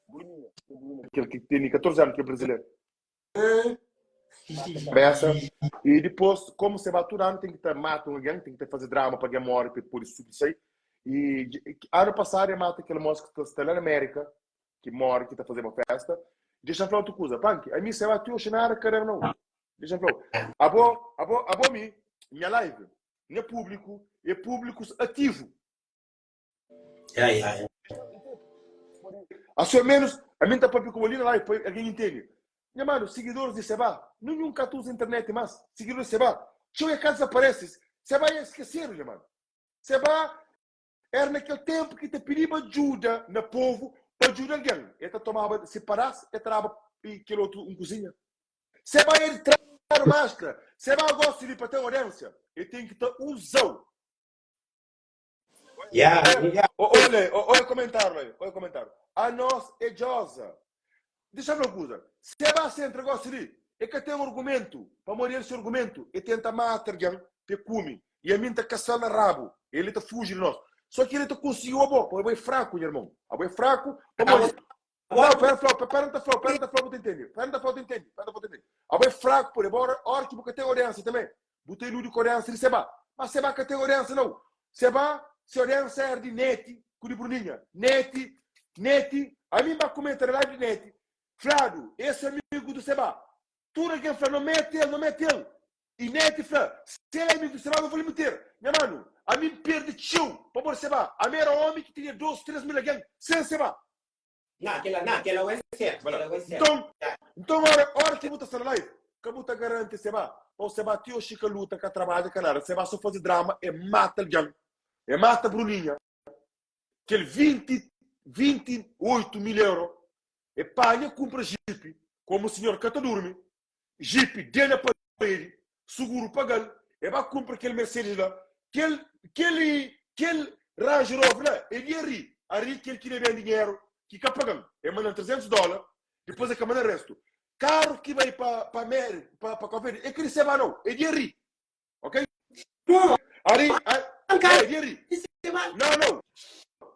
Bruninha, kel ki tene 14 ano, ki é brasileiro. Cabeça. E depois, como seba tudo ano tem que ta mata um alguém, tem que ta fazer drama para alguém morre para poder subir sai. E ano passado ele mata aquele moço que está lá na América, ki mori ki ta fazeba festa. Dexa-m fla otu kuza, Panki, ami se ba ti oxi nada ka da nau. Dexa-m fla-u, abo, abo, abo mi, nha live, nha públiku é públikus ativu. Ya, ya, ya. Asi o menus, ami N ta papia ku bo li na live pa algen intende. Nha manu, sigidoris di Seba, ninhun ka ta uza internet mas. Sigidoris di Seba, txeu é ka dizaparese. Seba é skesedu, nha manu. Seba Éra na kel ténpu ki ta pidiba ajuda na povu pa djuda algen. El ta tomaba se padás, el ta daba kel otu un kuzinha. Se ba el tradu maskra, se ba gosi li pa ten odiénsia, el ten ki ta uza-u. Ya, ya. Olha, olha comentário aí, olha comentário. A nós é Josa. Deixa eu falar uma coisa. Se ba se entra gosi li, e ka ten argumento. Pamodi el se argumento, e tenta mata algen pa e kume. E ami N ta kasal na rabu. Ele ta fuji di nos. Só ki ele ta konsigiu abo, pamodi abo é fraku, nha irmon. Abo é fraku, pamodi. Não, pera flau, pera N ta flau, pera N ta flau, bu ta intende. Pera N ta flau, bu ta intende. Pera N ta flau, bu ta intende. Abo é fraku, pode. Abo ora, ora ki bu ka ten audiência também, bu ta iludi ku audiência di Seba. Mas Seba ka ten audiência não. Seba, se audiência era di Neti ku di Bruninha. Neti, Neti, ami N ba kumenta na live di Neti. Fladu, esse amigu do Seba. Tudu algen fla, no mete el, no mete el. I Neti fla, Se el é amigu di Seba, no vou lhe meter. Nha manu, ami N perde txeu pamodi Seba. Ami era omi ki tinha 2, 3 mil algen sen Seba. Na, kela, na, kela é certo, Voilà. kela é certo. Nton, nton ora, ora ki bu ta sta na live, ka bu ta garanti Seba. Ou Seba ti oxi ka luta, ka trabadja, ka nada. Seba so faze drama, e mata algen. E mata Bruninha. Kel 20, 28 mil euro, e panha kumpra jipe, komu sinhor ka ta durmi, jipe dê na paredi, suguru paga-l, e ba kumpra kel Mercedes la, kel, kel, kel Range Rover la é di Ari, Ari kel ki debe-m dinheru ki ka paga-m, e manda-m 300 dóla, dipôs e ka manda-m restu. Karu ki bai pa, pa Amérika, pa, pa Cabo Verde, é ka di Seba nau, é di Ari, ok? Ari, ari, Panka, ei, Ari. Seba. Não, não.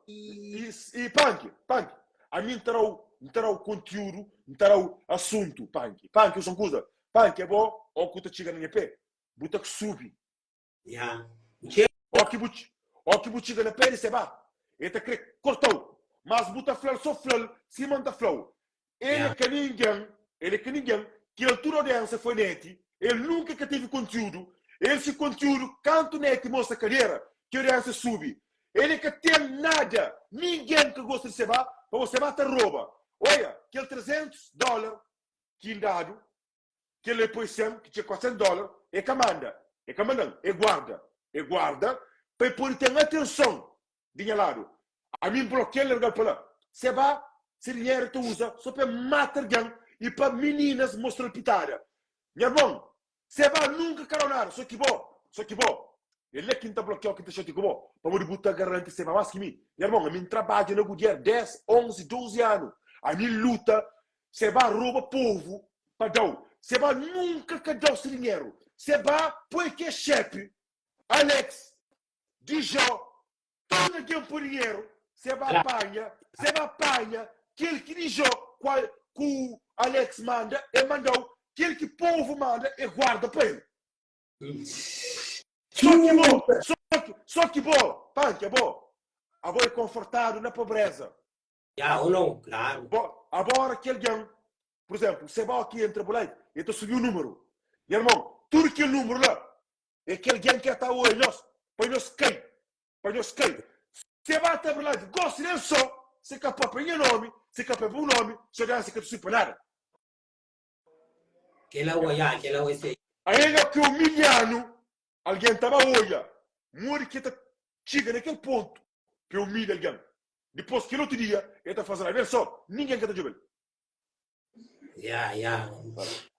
E, e Punk, Punk, a mim terá o, terá o conteúdo, terá o assunto, Punk. Punk, eu sou coisa. Punk é bom, ou que te chega na minha pé, buta que subi. Ya. Ó que bu, ó que bu chega na pé de seba, ele tá querer cortou. Mas buta flal, só flal, se manda flal. Ele Ya. que ninguém, ele que ninguém, que altura audiência foi nete, ele nunca que teve conteúdo, ele se conteúdo, canto nete mostra cadeira, que a audiência sube. Ele que tem nada, ninguém que gosta de seba, para você mata rouba. Olha, aquele 300 dólares que dado, que ele põe 100, que tinha 400 dólares, é que manda, é que manda, é guarda, é guarda, para poder ter atenção de meu lado. A mim bloqueia largar para lá. Se vai, se dinheiro tu usa, só para matar alguém e para meninas mostrar pitada. Meu irmão, se vai nunca caronar, só que bom, só que bom. Ele é quem tá bloqueado, quem tá chateado com bom. Para poder botar garante se vai mais que mim. Meu irmão, a mim trabalha na Goodyear 10, 11, 12 anos. A mim luta, se vai rouba povo para dar. Se vai nunca que dá esse dinheiro. Se vai, põe que é chefe, Alex, Dijon, todo alguém por dinheiro, você vai apanha, você vai apanha, aquele que Dijon, qual, que o Alex manda, é mandou, aquele que o povo manda, é guarda para ele. Só que bom, só que, só que bom, punk, é bom. Agora é confortado na pobreza. Ya, ou não, claro. Bom, agora que alguém, por exemplo, você vai aqui entra por lá, então subiu o número. E irmão, tudo que é número lá, é que alguém quer estar hoje, nós, para nós cair, para nós cair. Você vai até lá, gosta nem só, você capaz para meu nome, você capaz para o nome, você ganha, você quer para nada. Aquela oi, aquela oi, sei. Aí é que humilhando, alguém estava olha, morre que tá chega naquele ponto que humilha alguém. Depois que no outro dia, ele tá fazendo a ver só, ninguém quer te jubel. Ya, ya.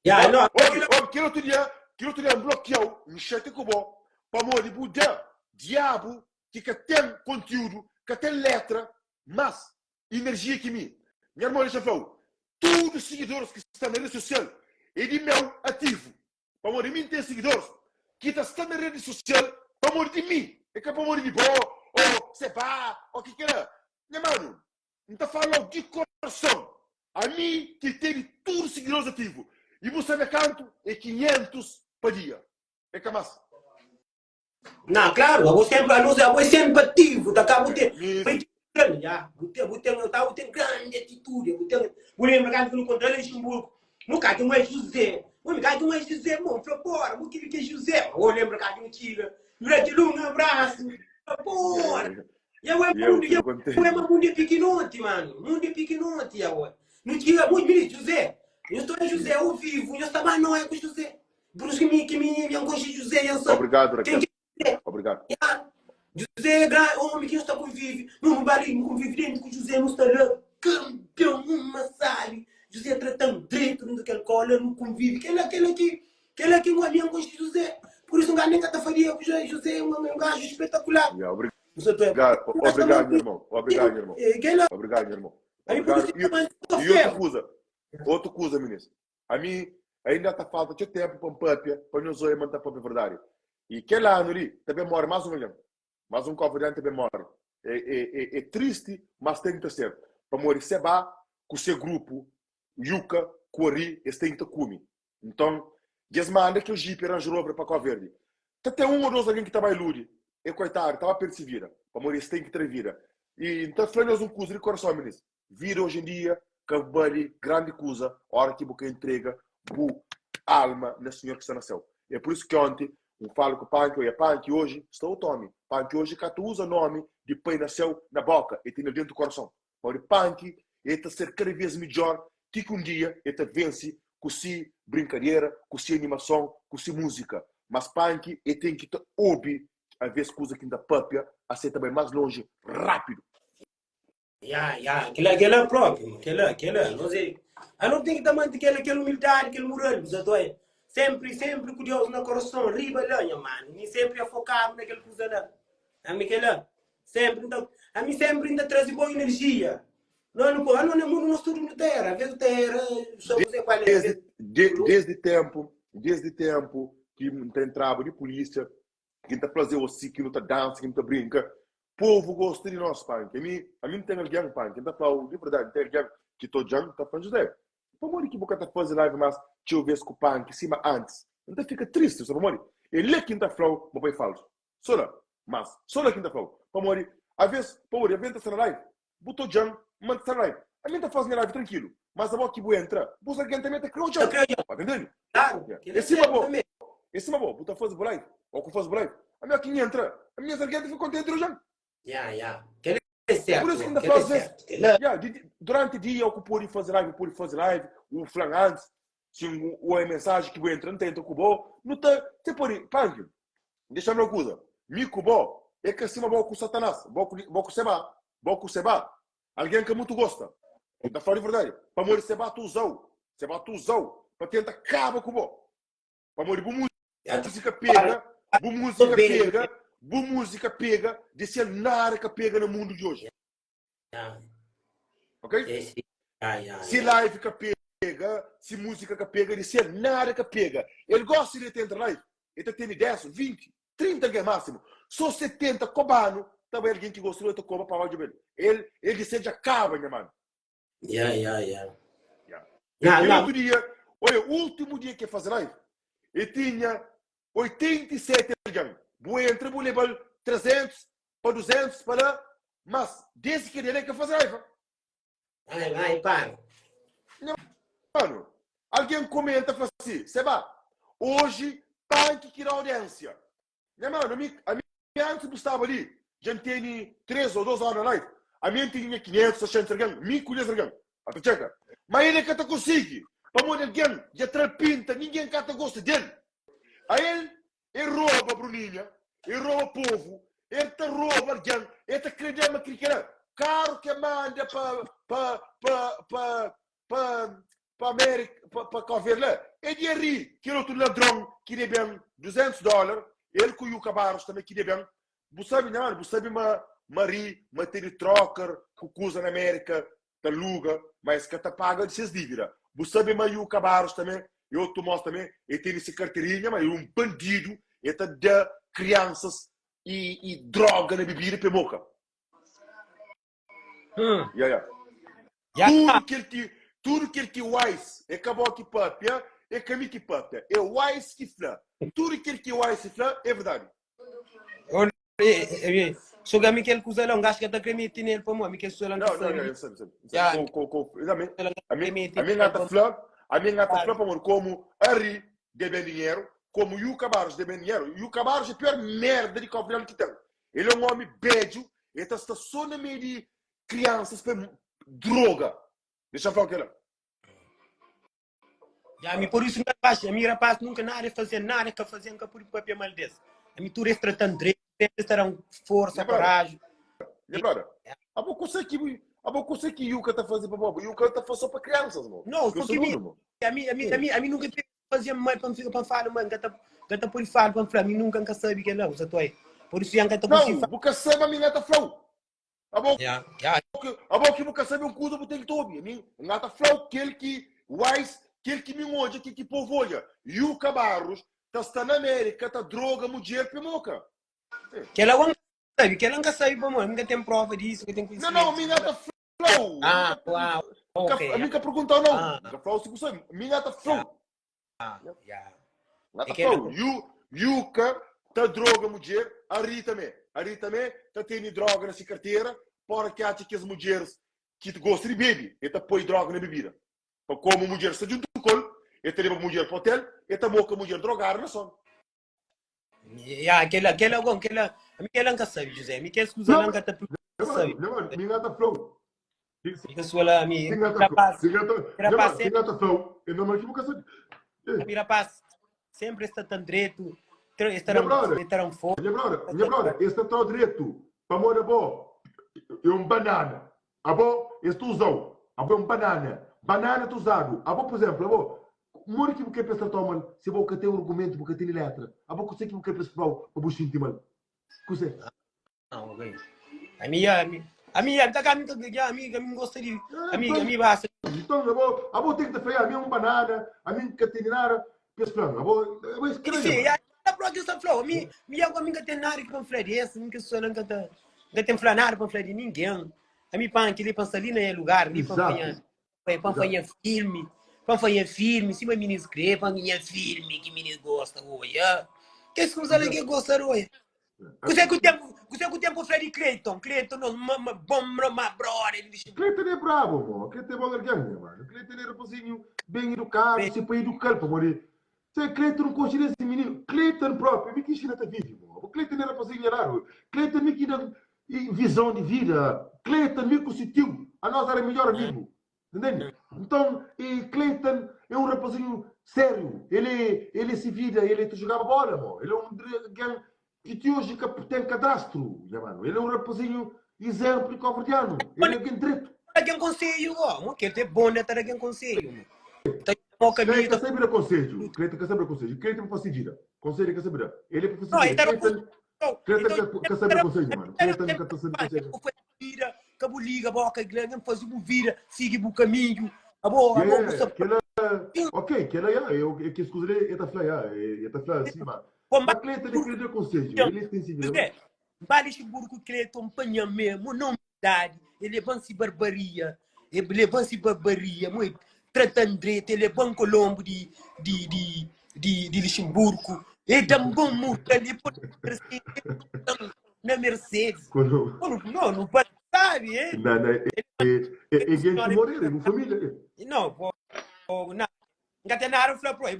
Ya, não. Olha, olha, que outro dia, que outro dia bloqueou, um chate cubo, para morrer Buda, diabo, que que tem conteúdo, que tem letra, mas energia que mim. Minha irmã já falou, todos os seguidores que estão na rede social é de meu ativo. Para morrer de mim tem seguidores que estão na rede social para morrer de mim. É que para morrer de boa, ou seba, ou que queira. Meu mano, não está falando de coração. A mim que tem todos os seguidores ativos. E você me canto é 500 por dia. É que mais. Não, claro, eu sempre, a não ser, eu sempre ativo, tá cá, você, já, você, você, eu tá, você grande atitude, você, você lembra que no controle de Luxemburgo, nunca que não é José, nunca que não é José, bom, falou, porra, o que que é José? Eu lembro que não tinha, durante um abraço, porra. E eu é mundo, eu é mundo pequenote, mano, mundo pequenote, eu. Não tinha muito menino, José. Eu estou em José ao vivo, eu estava não é com José. Por isso que me que me me angústia José, eu sou. Obrigado, Raquel. Quem Obrigado. José é grande homem que está convive. Não vale convive dentro com José não está lá. Campeão, uma sala. José tratando direito daquele cola, não convive. Aquele aquele aqui, aquele aqui um amigo de José. Por isso um gajo nem catafaria com José, José é um, um gajo espetacular. Yeah, obrigado. Obrigado, meu irmão. Obrigado, meu irmão. Obrigado, meu irmão. Obrigado. E, e outra coisa, outra coisa, ministro. A mim ainda está falta de tempo para um papia, para nós hoje manter para verdade. E aquele ano ali também morre mais um milhão. Mais um copo de ano também morre. É, é, é, é triste, mas tem que ser. Para morrer, se vá com o seu grupo, Yuca, Coari, eles têm que comer. Então, eles mandam que o Jeep Range Rover para Cabo Verde. Até um ou dois alguém que estava ilude. É coitado, estava a perceber. Para morrer, eles têm que ter vida. E então, falando um curso de coração, ministro. Vida hoje em dia, que vale grande coisa, a hora que você entrega bu alma na Senhor que está no céu. É por isso que ontem, eu falo com o Punk, eu Punk hoje, estou o Tommy. Punk hoje, que tu usa nome de pai na céu na boca, e tem dentro do coração. Porque Punk, ele está ser cada vez melhor, que um dia ele te vence com si brincadeira, com si animação, com si música. Mas Punk, ele tem que te ouvir, a vez coisa que ainda papia, aceita bem mais longe, rápido. Ya, ya, aquela, aquela próprio, aquela, aquela, não sei. A não tem que também ter aquela, aquela humildade, aquele moral, você Sempre, sempre com Deus no coração, riba lá, minha mano. Nem sempre é focado naquela coisa lá. A mim, aquela, sempre, então, a mim sempre ainda traz boa energia. Não, não, não, não, não, não estudo no terra, às vezes terra, só você qual é. Desde, de, desde tempo, desde tempo que entrava de polícia, Ki N ta fla-z-eu asi, ki nu ta dansa, ki nu ta brinka. Povu gosta di nos, Panki. Ami, ami N ten algen, Panki, N ta fla-u di verdadi, N ten algen ki ta odja-m, ta fla-m, José, pamodi ki bu ka ta faze live más txeu bês ku Panki sima antis? N ta fika tristi, sabe pamodi? É la ki N ta fla-u ma bo é falsu. Sô la. Mas, sô la ki N ta fla-u. Pamodi, avês, pamodi, avês N ta sta na live, bu ta odja-m ma N ta sta na live. Ami N ta faze nha live trankilu, mas abo ki bu entra, bus algen tanbê ta krê Ta odja-m. krê odja-m. Ba ta ntende? Klaru, Yeah. kel-la É é sima sértu bo, tanbê. é sima bo, bu ta faze bu live, ô ku faze bu live, ami óki N entra, ami nhas algen ta fika kontenti di odja-m. Ya, ya. Kel-la é É por sértu, isso ki ó. N ta Kel-la fla é às vezes, sértu. Kel-la. yeah, di, di, durante dia ô ku pode faze live, bu pode faze live, u fla-m antis, si un u é mensaji ki bu entra, N ta entra ku bo, nu ta, te pode, Panki, dexa-m fla un kuza, mi ku bo é ka sima bo ku Satanás, bo ku, bo ku Seba, bo ku Seba, algen ka mutu gosta, N ta fla di verdadi, pamodi Seba ta uza-u, Seba ta uza-u pa tenta kaba ku bo, pamodi bu múzika pega, bu múzika pega, bu múzika pega, di ser nada ka pega na mundu di oji. Ok? Si live ka pega, si múzika ka pega, di ser nada ka pega. El gosta di el ta entra live, el ta tene 10, 20, 30 algen másimu. So 70 kobanu ta bai algen ki gosta di el ta koba pa odja el. El, el di ser dja kaba, nha manu. Ya, ya, ya. Ya. Não, Kel não. otu dia, olha, últimu dia ki el faze live, el tinha 87 algen. Bu entra, bu leba-l 300 pa 200 pa la, mas desdi kel dia la el ka faze raiva. Ai, ai, para. Nha manu, algen komenta fla si, Seba, oji panki ki da audiensia. Nha manu, ami, ami antis bu staba li, dja N tene 3 ô 2 óra na live, ami N tinha 500, 600 algen, mi ku 10 algen. A ta txeka. Ma el e ka ta konsigi, pamodi algen dja tra-l pinta, ningen ka ta gosta del. A el E roba Bruninha, e roba povu, el ta roba algen, el ta kre da ma kri kela. Karu ke manda pa pa pa pa pa pa Amerika, pa pa Cabo Verde la, é di Ari, kel otu ladron ki deben 200 dolar, el ku Yuka Barros tambe ki deben. Bu sabi nha mano, bu sabi ma ma Ari ma tene troker ku kuza na Amerika ta luga, ma es ka ta paga di ses dívida. Bu sabe ma Yuka Barros tanbe e otu mos tanbe, e tene se karteirinha, ma e un bandidu, e ta da kriansas i, i droga na bibida pa e moka. Hum. Ya, ya. Ya. Tudu kel ki, tudu kel ki Wise, e ka bo ki papia, e ka mi ki papia, e Wise ki fla. Tudu kel ki Wise fla e verdadi. So ki ami kel kuza la, un gajo ka ta kre mete nel pamodi ami kel kuza la N ka Não, não, sabe. não, eu sabe, sabe. Ya, Ko, ko, ko, a mim, kel la N ka a kre mim, mete a mim nel ngata pamodi. fla, a mim ngata fla pamodi como Ari deben dinheiro, como Yuka Barros deben dinheiro. Yuka Barros é pior merda de Cabo Verde que tem. Ele é um homem bejo, ele tá está só na meio de crianças para droga. Deixa eu falar aquela. Ya, mi por isso nka faxi, ami rapaz nunca nada fazer nada ka fazer nka pudi papia mal des. Ami tudo es tratan dretu, sempre es ta dan força, Nha brother, coragem. nha brother, abo kusa ki abo kusa ki Yuka ta faze pa bo? Yuka ta faze só pa crianças, mo. Não, Eu só sou que mi, dono, mo. ami, ami, ami, ami nunca te fazia mal pa fica pa fala mal, nka ta nka ta pudi fala pa fla, ami nunca nka sabe kel-la, usa toi. Por isso ya nka ta consigo Não, fala. bu ka sabe, ami nga ta flau. Abo Ya, ya. ki abo ki bu ka sabe un kuza bu ten ki ta obi. Ami nga ta flau kel ki wise, kel ki mi odja, kel ki povu odja. Yuka Barros ta sta na Amerika ta droga mudjer pe moka. Kel-la nka sabe, kel-la nka sabe pamodi mi ka ten prova disso, ka ten Não, não, conhecimento mi disso. nga ta flau. Ah, uau, Ka, ok. ami ka perguntau não. Ah. Ka flau si bu sabe. Mi nga ta flau. Ya. Nga É ta kel-la. flau. Yu, Yuka ta droga mudjer, Ari tamé. Ari tamé ta tene droga na si kartera, pora ki atxa kes mudjeres ki ta gosta di bebe, e ta poi droga na bebida. Pa komu mudjer sta djuntu ku el, e ta leba mudjer pa hotel, e ta moka mudjer drogadu na sonu. Ya, kel-la, kel-la, gon, kel-la, ami kel-la N ka sabe, José. Ami kes kuza la N ka ta sabe. Nha mano, mi nga ta flau. Mi ka sua la, ami, Si nga ta flau, rapaz, si nga ta, nha rapaz, mano, si nga ta flau, é normal ki bu ka sabe. ami rapaz, sempre es ta tan dretu, es ta Nha dan, brother, es ta dan força. nha brother, nha brother, es ta trau dretu, pamodi abo é un banana. Abo, es ta uzau. Abo é un banana. Banana ta uzadu. Abo, por exemplo, abo, modi ki bu kre pa es tratau mal si abo ka ten argumentu, bu ka tene letra? Abo, kuse ki bu kre pa es flau pa bu xinti mal? Kuse? Ah, ok. Ami, ya, ami, ami, ya, ta ami, ya, ami, ami gosta di, ami, ami basta. Então, abo, abo tem que te fla, ami é um banana, ami ka tene nada. Pa es fla, abo, abo é Sim, estranho. ya. Pro ki sa fla, mi, mi agora mi ka ten nada ki pa fla desse, mi ka sou ka ta, ka ten fla nada pa fla de ninguém. A mi pan ki li pa sta li na lugar, li pa fanha, pa fanha filme, pa fanha filme, se ma minis crê, pa fanha filme que minis gosta, oia. Que se usa que gosta, oia. Você que o tempo, você que o tempo fla de Cleiton, Cleiton nos mama bom, ma brother, Cleiton é brabo, mo. Cleiton é bom alguém, mano. Cleiton é rapazinho bem educado, se pa educar, pa morrer. Tchê, Cleiton nu konxe desse mininu. Cleiton próprio, mi ki inxina ta vive, mo. Bo Cleiton é rapazinho raro. Cleiton mi ki da visão de vida. Cleiton mi ku si tiu, a nós era melhor amigo. Entende? Então, e Cleiton é um rapazinho sério. Ele, ele se vida, ele te jogava bola, mo. Ele é um alguém que te hoje que tem cadastro, nha mano. Ele é um rapazinho exemplo de cabo-verdiano. Ele é alguém direito. Alguém conselho, ó. Mo que ele é bom, né? Tá alguém conselho, mo. Tá o caminho. Cleiton sempre dá conselho. Cleiton quer saber conselho. Cleiton para fazer vida. Conselho quer saber. Ele é para fazer vida. Cleiton, Cleiton quer saber conselho, mano. Cleiton quer saber conselho. Vida, que liga, boca, grande, faz uma vida, siga o caminho. A boa, a boa, Ok, que ela é, eu que escusa ele tá falando, ele tá falando assim, mano. Mas Cleiton ele quer dar conselho, ele tem se vida. Vale Luxemburgo, Cleiton, panha mesmo, não idade, ele levanta-se barbaria, ele levanta-se barbaria, muito tratando direito, ele é bom Colombo de, de, de, de, de Luxemburgo, ele dá um bom multa ali, pode na Mercedes. Quando... Não, não pode, sabe? É? Não, não, é, é, é, é gente Moreira, é família. Não, pô, não. Nunca tem nada para falar, pô. É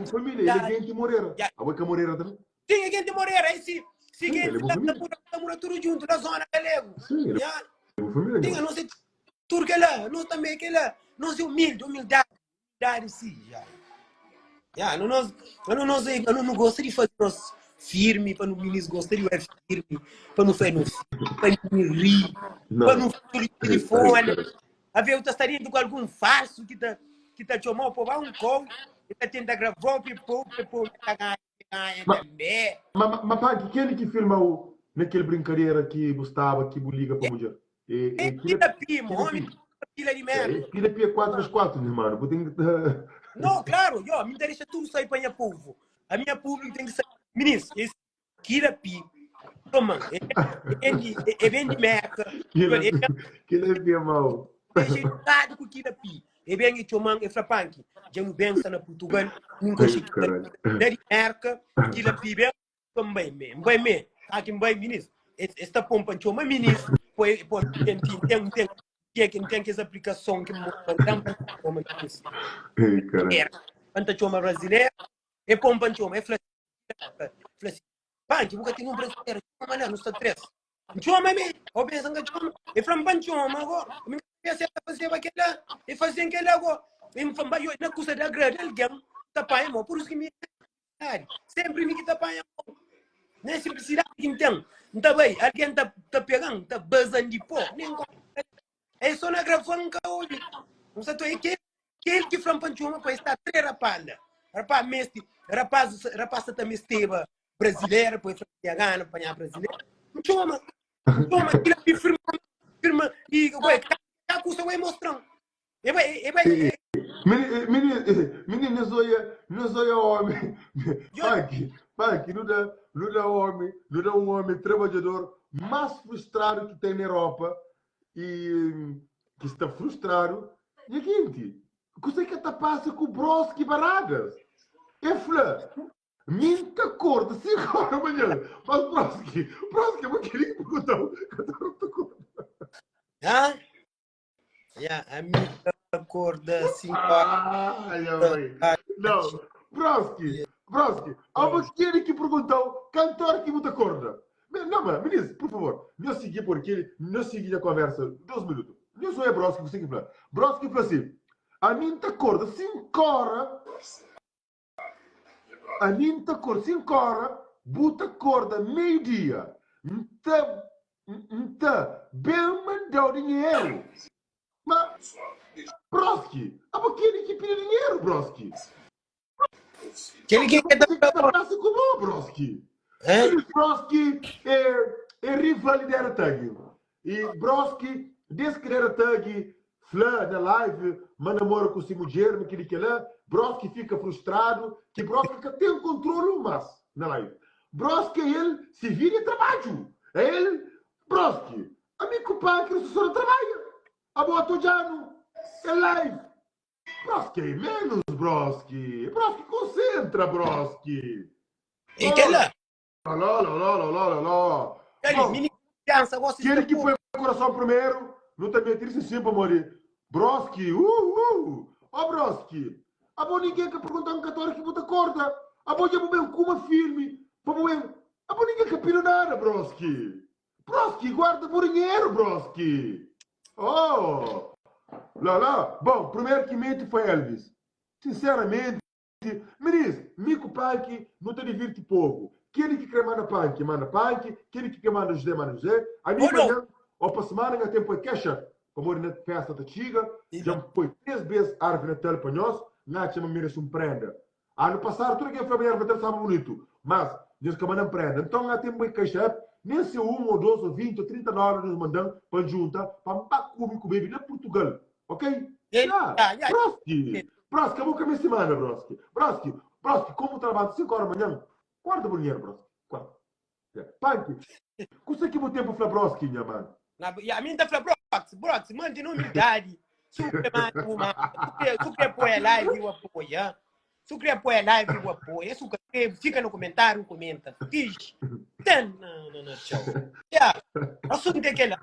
família, ele é gente Moreira. A Boca Moreira também. Tem gente Moreira, aí se se quem tá mora tudo junto na zona galego. Sim, ele é família. Tem a não ser tudo que lá, nós também que lá, nós é humilde, humildade, humildade sim, já. Já, não nós, não nós, não não gosta de fazer nós firme, para não meninos gosta de ser firme, para não fazer no para não rir, para não fazer telefone. A ver, eu tá estaria com algum falso que tá que tá chamando para um call, e tá tentando gravar, pô, pô, tá ganhando também. Mas, mas, mas, quem é que filma o naquele brincadeira que gostava, que liga para mulher? É, é, pila pimo, homem, pila de merda. É, pila pia 4 vezes 4, meu mano. Vou ter que... Não, claro, yo, me interessa tudo sair para minha povo. A minha público tem que sair. Meninos, esse Kira Pi, toma, é, é, é bem de merda. Kira Pi é mau. É com Kira Pi. É bem de chomang, é frapanque. Já me bença na Portugal, não consigo. De merda, Kira Pi bem, também, me. Bem, me. Aqui, bem, meninos. Esta pompa, choma, meninos. Foi, foi, tem, tem, tem, tem, tem, tem que essa aplicação que me mandam para choma, meninos. Ei, caralho. Anta choma brasileiro, é pompa, choma, é fla, fla, Panchi, buka tem um brasileiro, choma lá, não está três. Choma me, ou pensa que choma, e fala pan choma agora, me pensa fazer aquela, e fazer aquela agora, e me fala, eu na custa da grade alguém, tá pai, mo, por isso que me sempre me que tá pai, nem simplicidade que tem. Então bem, alguém tá tá pegando, tá basando de pó, nem é só na gravação que ouve. Não sei, é que aquele que fala pan choma, pois está três rapaz, rapaz mestre, rapaz, rapaz tá mesteba brasileira, pois tinha gana apanhar brasileira. Choma, choma, aquilo aqui firma, firma, e ué, tá custa ué mostrando. E vai, e vai. Menino, não sou não sou homem. Aqui, aqui, não dá, não dá homem, não dá um homem trabalhador mais frustrado que tem na Europa e que está frustrado. E seguinte, você que tá passa com Broski Baradas. É fla, minta acorda, 5 horas da manhã. Mas Broski, Broski, eu vou querer que perguntar, eu tô Hã? Yeah, a minha acorda 5 horas. Ai, mãe. Não, Broski, Broski, há uma que perguntou, cantor que muita acorda. Não, mas, menino, por favor, não segui porque não segui a conversa, dois minutos. Não sou eu, Broski, você que fala. Broski falou assim, a minha acorda 5 horas, a minha acorda 5 horas, buta acorda meio-dia. Então, então, bem mandou dinheiro. Mas, Broski, a aquele que pediu dinheiro, Broski. Aquele que quer dar pra com o Broski. É? Broski é, é rival de Tag. E Broski, desde que era Tag, Fla na live ma namora ku si mudjer ma keli kela, Broski fika frustradu ki Broski ka ten kontrolu mas na live. Broski é el si vida é trabadju é el Broski ami ku panki nu sta so na trabadja abo ata odjanu é live Broski é menus Broski Broski konsentra Broski E kela. Ló, ló, ló, ló, ló, ló, ló. Kali, Bom, mini criança gosta de Aquele que pouco. põe o coração primeiro, não também triste sim para morrer. Broski, uh, uh. Ó Broski, a bom ninguém que pergunta um católico que bota corda. A bom já bem com uma filme, para bem. A bom ninguém que pediu nada, Broski. Broski, guarda por dinheiro, Broski. Oh, lá, lá. Bom, primeiro que mente foi Elvis. Sinceramente, Minis, mi ku Panki nu ta divirti povu. Keli ki kre manda Panki, manda Panki, keli ki kre manda José, manda José. Ami Ô, não. manhan ô pa semana nha ten poi cash up, pamodi na festa ta txiga, dja N poi 3 bes arvi natal pa nhos, N atxa ma N merese un prenda. Anu pasadu tudu algen fla ma nha arvi natal staba bunitu, mas nhos ka manda-m prenda. Nton N ten poi cash up, nen se un ô dos ô 20 ô 30 dólar nhos manda-m pa N djunta pa N ba kume ku bebe na Purtugal. Ok? Ele, Ya, ya, ya. Broski! Broski, abo ka meste manda, Broski. Broski, Broski, komu ta labanta 5 ora manhan, guarda bu dinheru, Broski. Guarda. Ya. Panki, kusa ki bu ten pa fla Broski, nha manu? Na, ya, mi ta fla Brox, Brox, mante na humildadi. Si u kre manda, bu manda. Si u kre, si u kre apoia live, u apoia. Si u kre apoia live, u apoia. Si u ka kre, fika na komentariu, u komenta. Fixe. Ten, na, na, na, txau. Ya, asuntu é kela.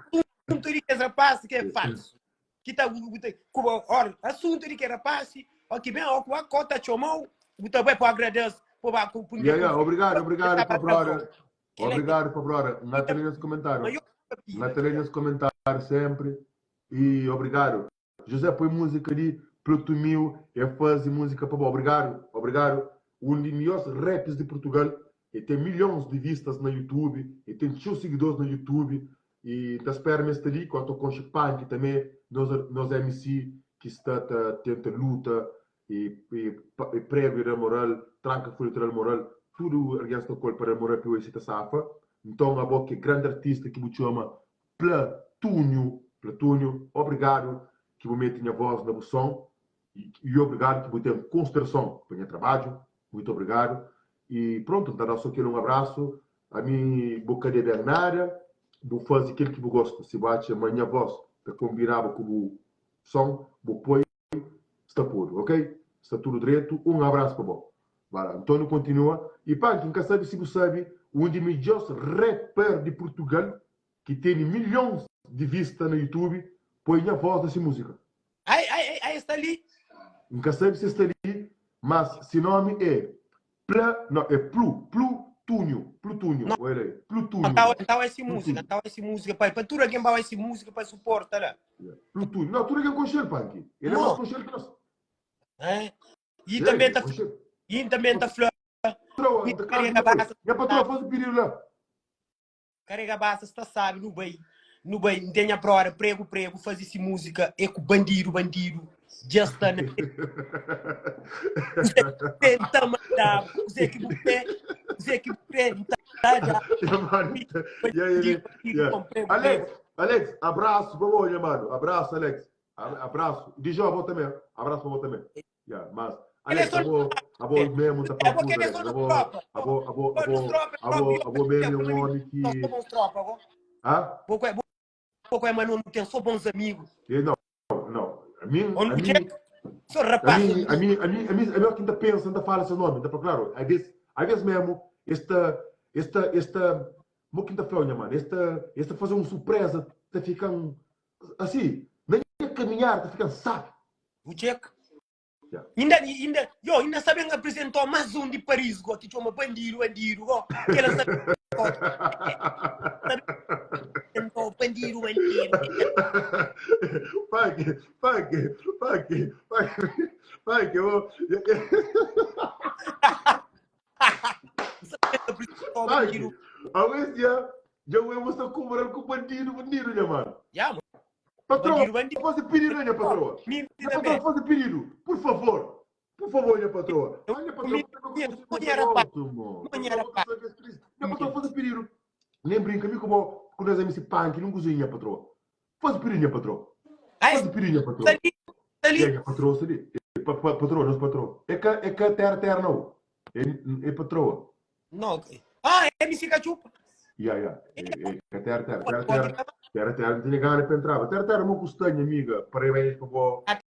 Asuntu di kes rapaz ki é falsu. Ki ta, bu ta, ku, ora, asuntu di ke rapaz, ó ki ben, ó ku a kota txomau, bu ta bai pa agrada-s, pa ba ku, ku, Ya, ya, obrigado, obrigado ta pa ba brother. Kela é Obrigado pa brother. N ta lê nhos komentáriu. maior N ta lê nhos komentáriu sempri. E obrigado. José põe música di Plutomio e faze música pa bo. Obrigado, obrigado. Um di melhores raps di Portugal. E tem milhões de vistas na YouTube, e tem txeu seguidores na YouTube. E N ta spera ma es sta li ku Auto Concha Punk també, nos nos MC ki sta ta tenta luta e e e prego e da moral, tranka folha ta dal moral, tudu algen sta ku el pa dal moral pa e si ta safa. Nton abo ki é grandi artista ki bu txoma Platunho, Platunho, obrigadu ki bu meti nha voz na bu son e obrigadu ki bu ten konsiderason pa nha trabadju, muitu obrigadu. E prontu, N ta da so kel un abrasu. Ami bu ka deben nada, bu fazi kel ki bu gosta. Si bu atxa ma nha voz ta konbinaba ku bu son, bu poi, sta podu, ok? Sta tudu dretu. Un abrasu pa bo. Ba la. Nton nu kontinua. E Panki, N ka sabi si bu sabi, un di midjors rapper di Purtugal ki tene milhons di vista na YouTube poi nha voz na si muzika. Ai, ai, ai, ai, sta li. N ka sabe si sta li, mas si nomi é Pla, não, é Plu, Plutúnio, Plutúnio, Não, olha aí, Plutúnio, tá, tá essa música, Plutúnio. tá essa música, pai, para tudo alguém vai essa música para suporta lá. Yeah. Plutúnio. Não, tudo alguém conhece ele, Panki. Ele é mais Não, conhecido que nós. é? E Yeah, também ele é tá, conhecido. e também tá flor, Patroa, e tá carrega casa depois. basa, Minha patroa faz o pedido lá. Carrega basa sta sabe nu bai nu bai N tem nha brother prego prego faze si música é ku bandido bandido dja sta na Kuzé ki bu krê N ta mandaba Kuzé ki bu krê Kuzé ki bu krê N ta daba Ya, mano. Ya, ya, Bandido ya. bandido Ya. com prego Alex, prego Alex, abraço pra você, mano. Abraço, Alex. Abraço. Dijon, a você também. Abraço pra você também. Ya, mas, Ele é Alex, só abo, abo mesmo tá É falando porque tudo, ele é Alex. só Abo, tropa. abo, abo, Só nos abo, tropa, abo, tropa, abo mesmo é um nós homem que. somos tropa, agora. Hã? Pouco é, pouco é, mas não tem só bons amigos. E Não, não. A mim, Ou a não mim, tinha só a rapaz. mim, a mim, a mim, a mim, a mim, quem tá pensa, tá fala seu nome, tá claro. Às vezes, às vezes mesmo, esta, esta, esta, mo quem tá falando, mano, esta, esta fazer uma surpresa, tá ficando assim, nem caminhar, tá ficando sabe. O check. Yeah. Ainda, ainda, yo, ainda sabem apresentou mais um de Paris, go, que chama Bandido, Bandido, go. Que ela sabe. Apresentou Bandido, Bandido. Punk, punk, punk, punk, punk, eu Apresentou Punk, Bandido. a vez já, já eu vou estar comparando com bandido, bandido, já, mano. Ya, mano. Patroa, Bandido, bandido. fazer pedido, minha patroa. Minha Minha patroa, fazer pedido, por favor. Por favor, minha patroa. Eu- Minha patroa, minha- minha rapaz. Minha rapaz. Minha patroa, fazer pedido. Nem brinca, me como com nós MC Punk, não cozinha, minha patroa. Faz pedido, minha patroa. Ai, Pode pedir nha patroa. sta li, sta li. Yeah, nha patroa sta li. É pa, pa, patroa, nos patroa. É ka, é ka terra terra não. É, é patroa. Não, ok. Ah, MC Cachupa. Yeah, yeah. É, é ka terra terra. Terra Pode terra. Terra terra, não tinha gana para entrar. Terra terra, mo custa, minha amiga. Parabéns para bo.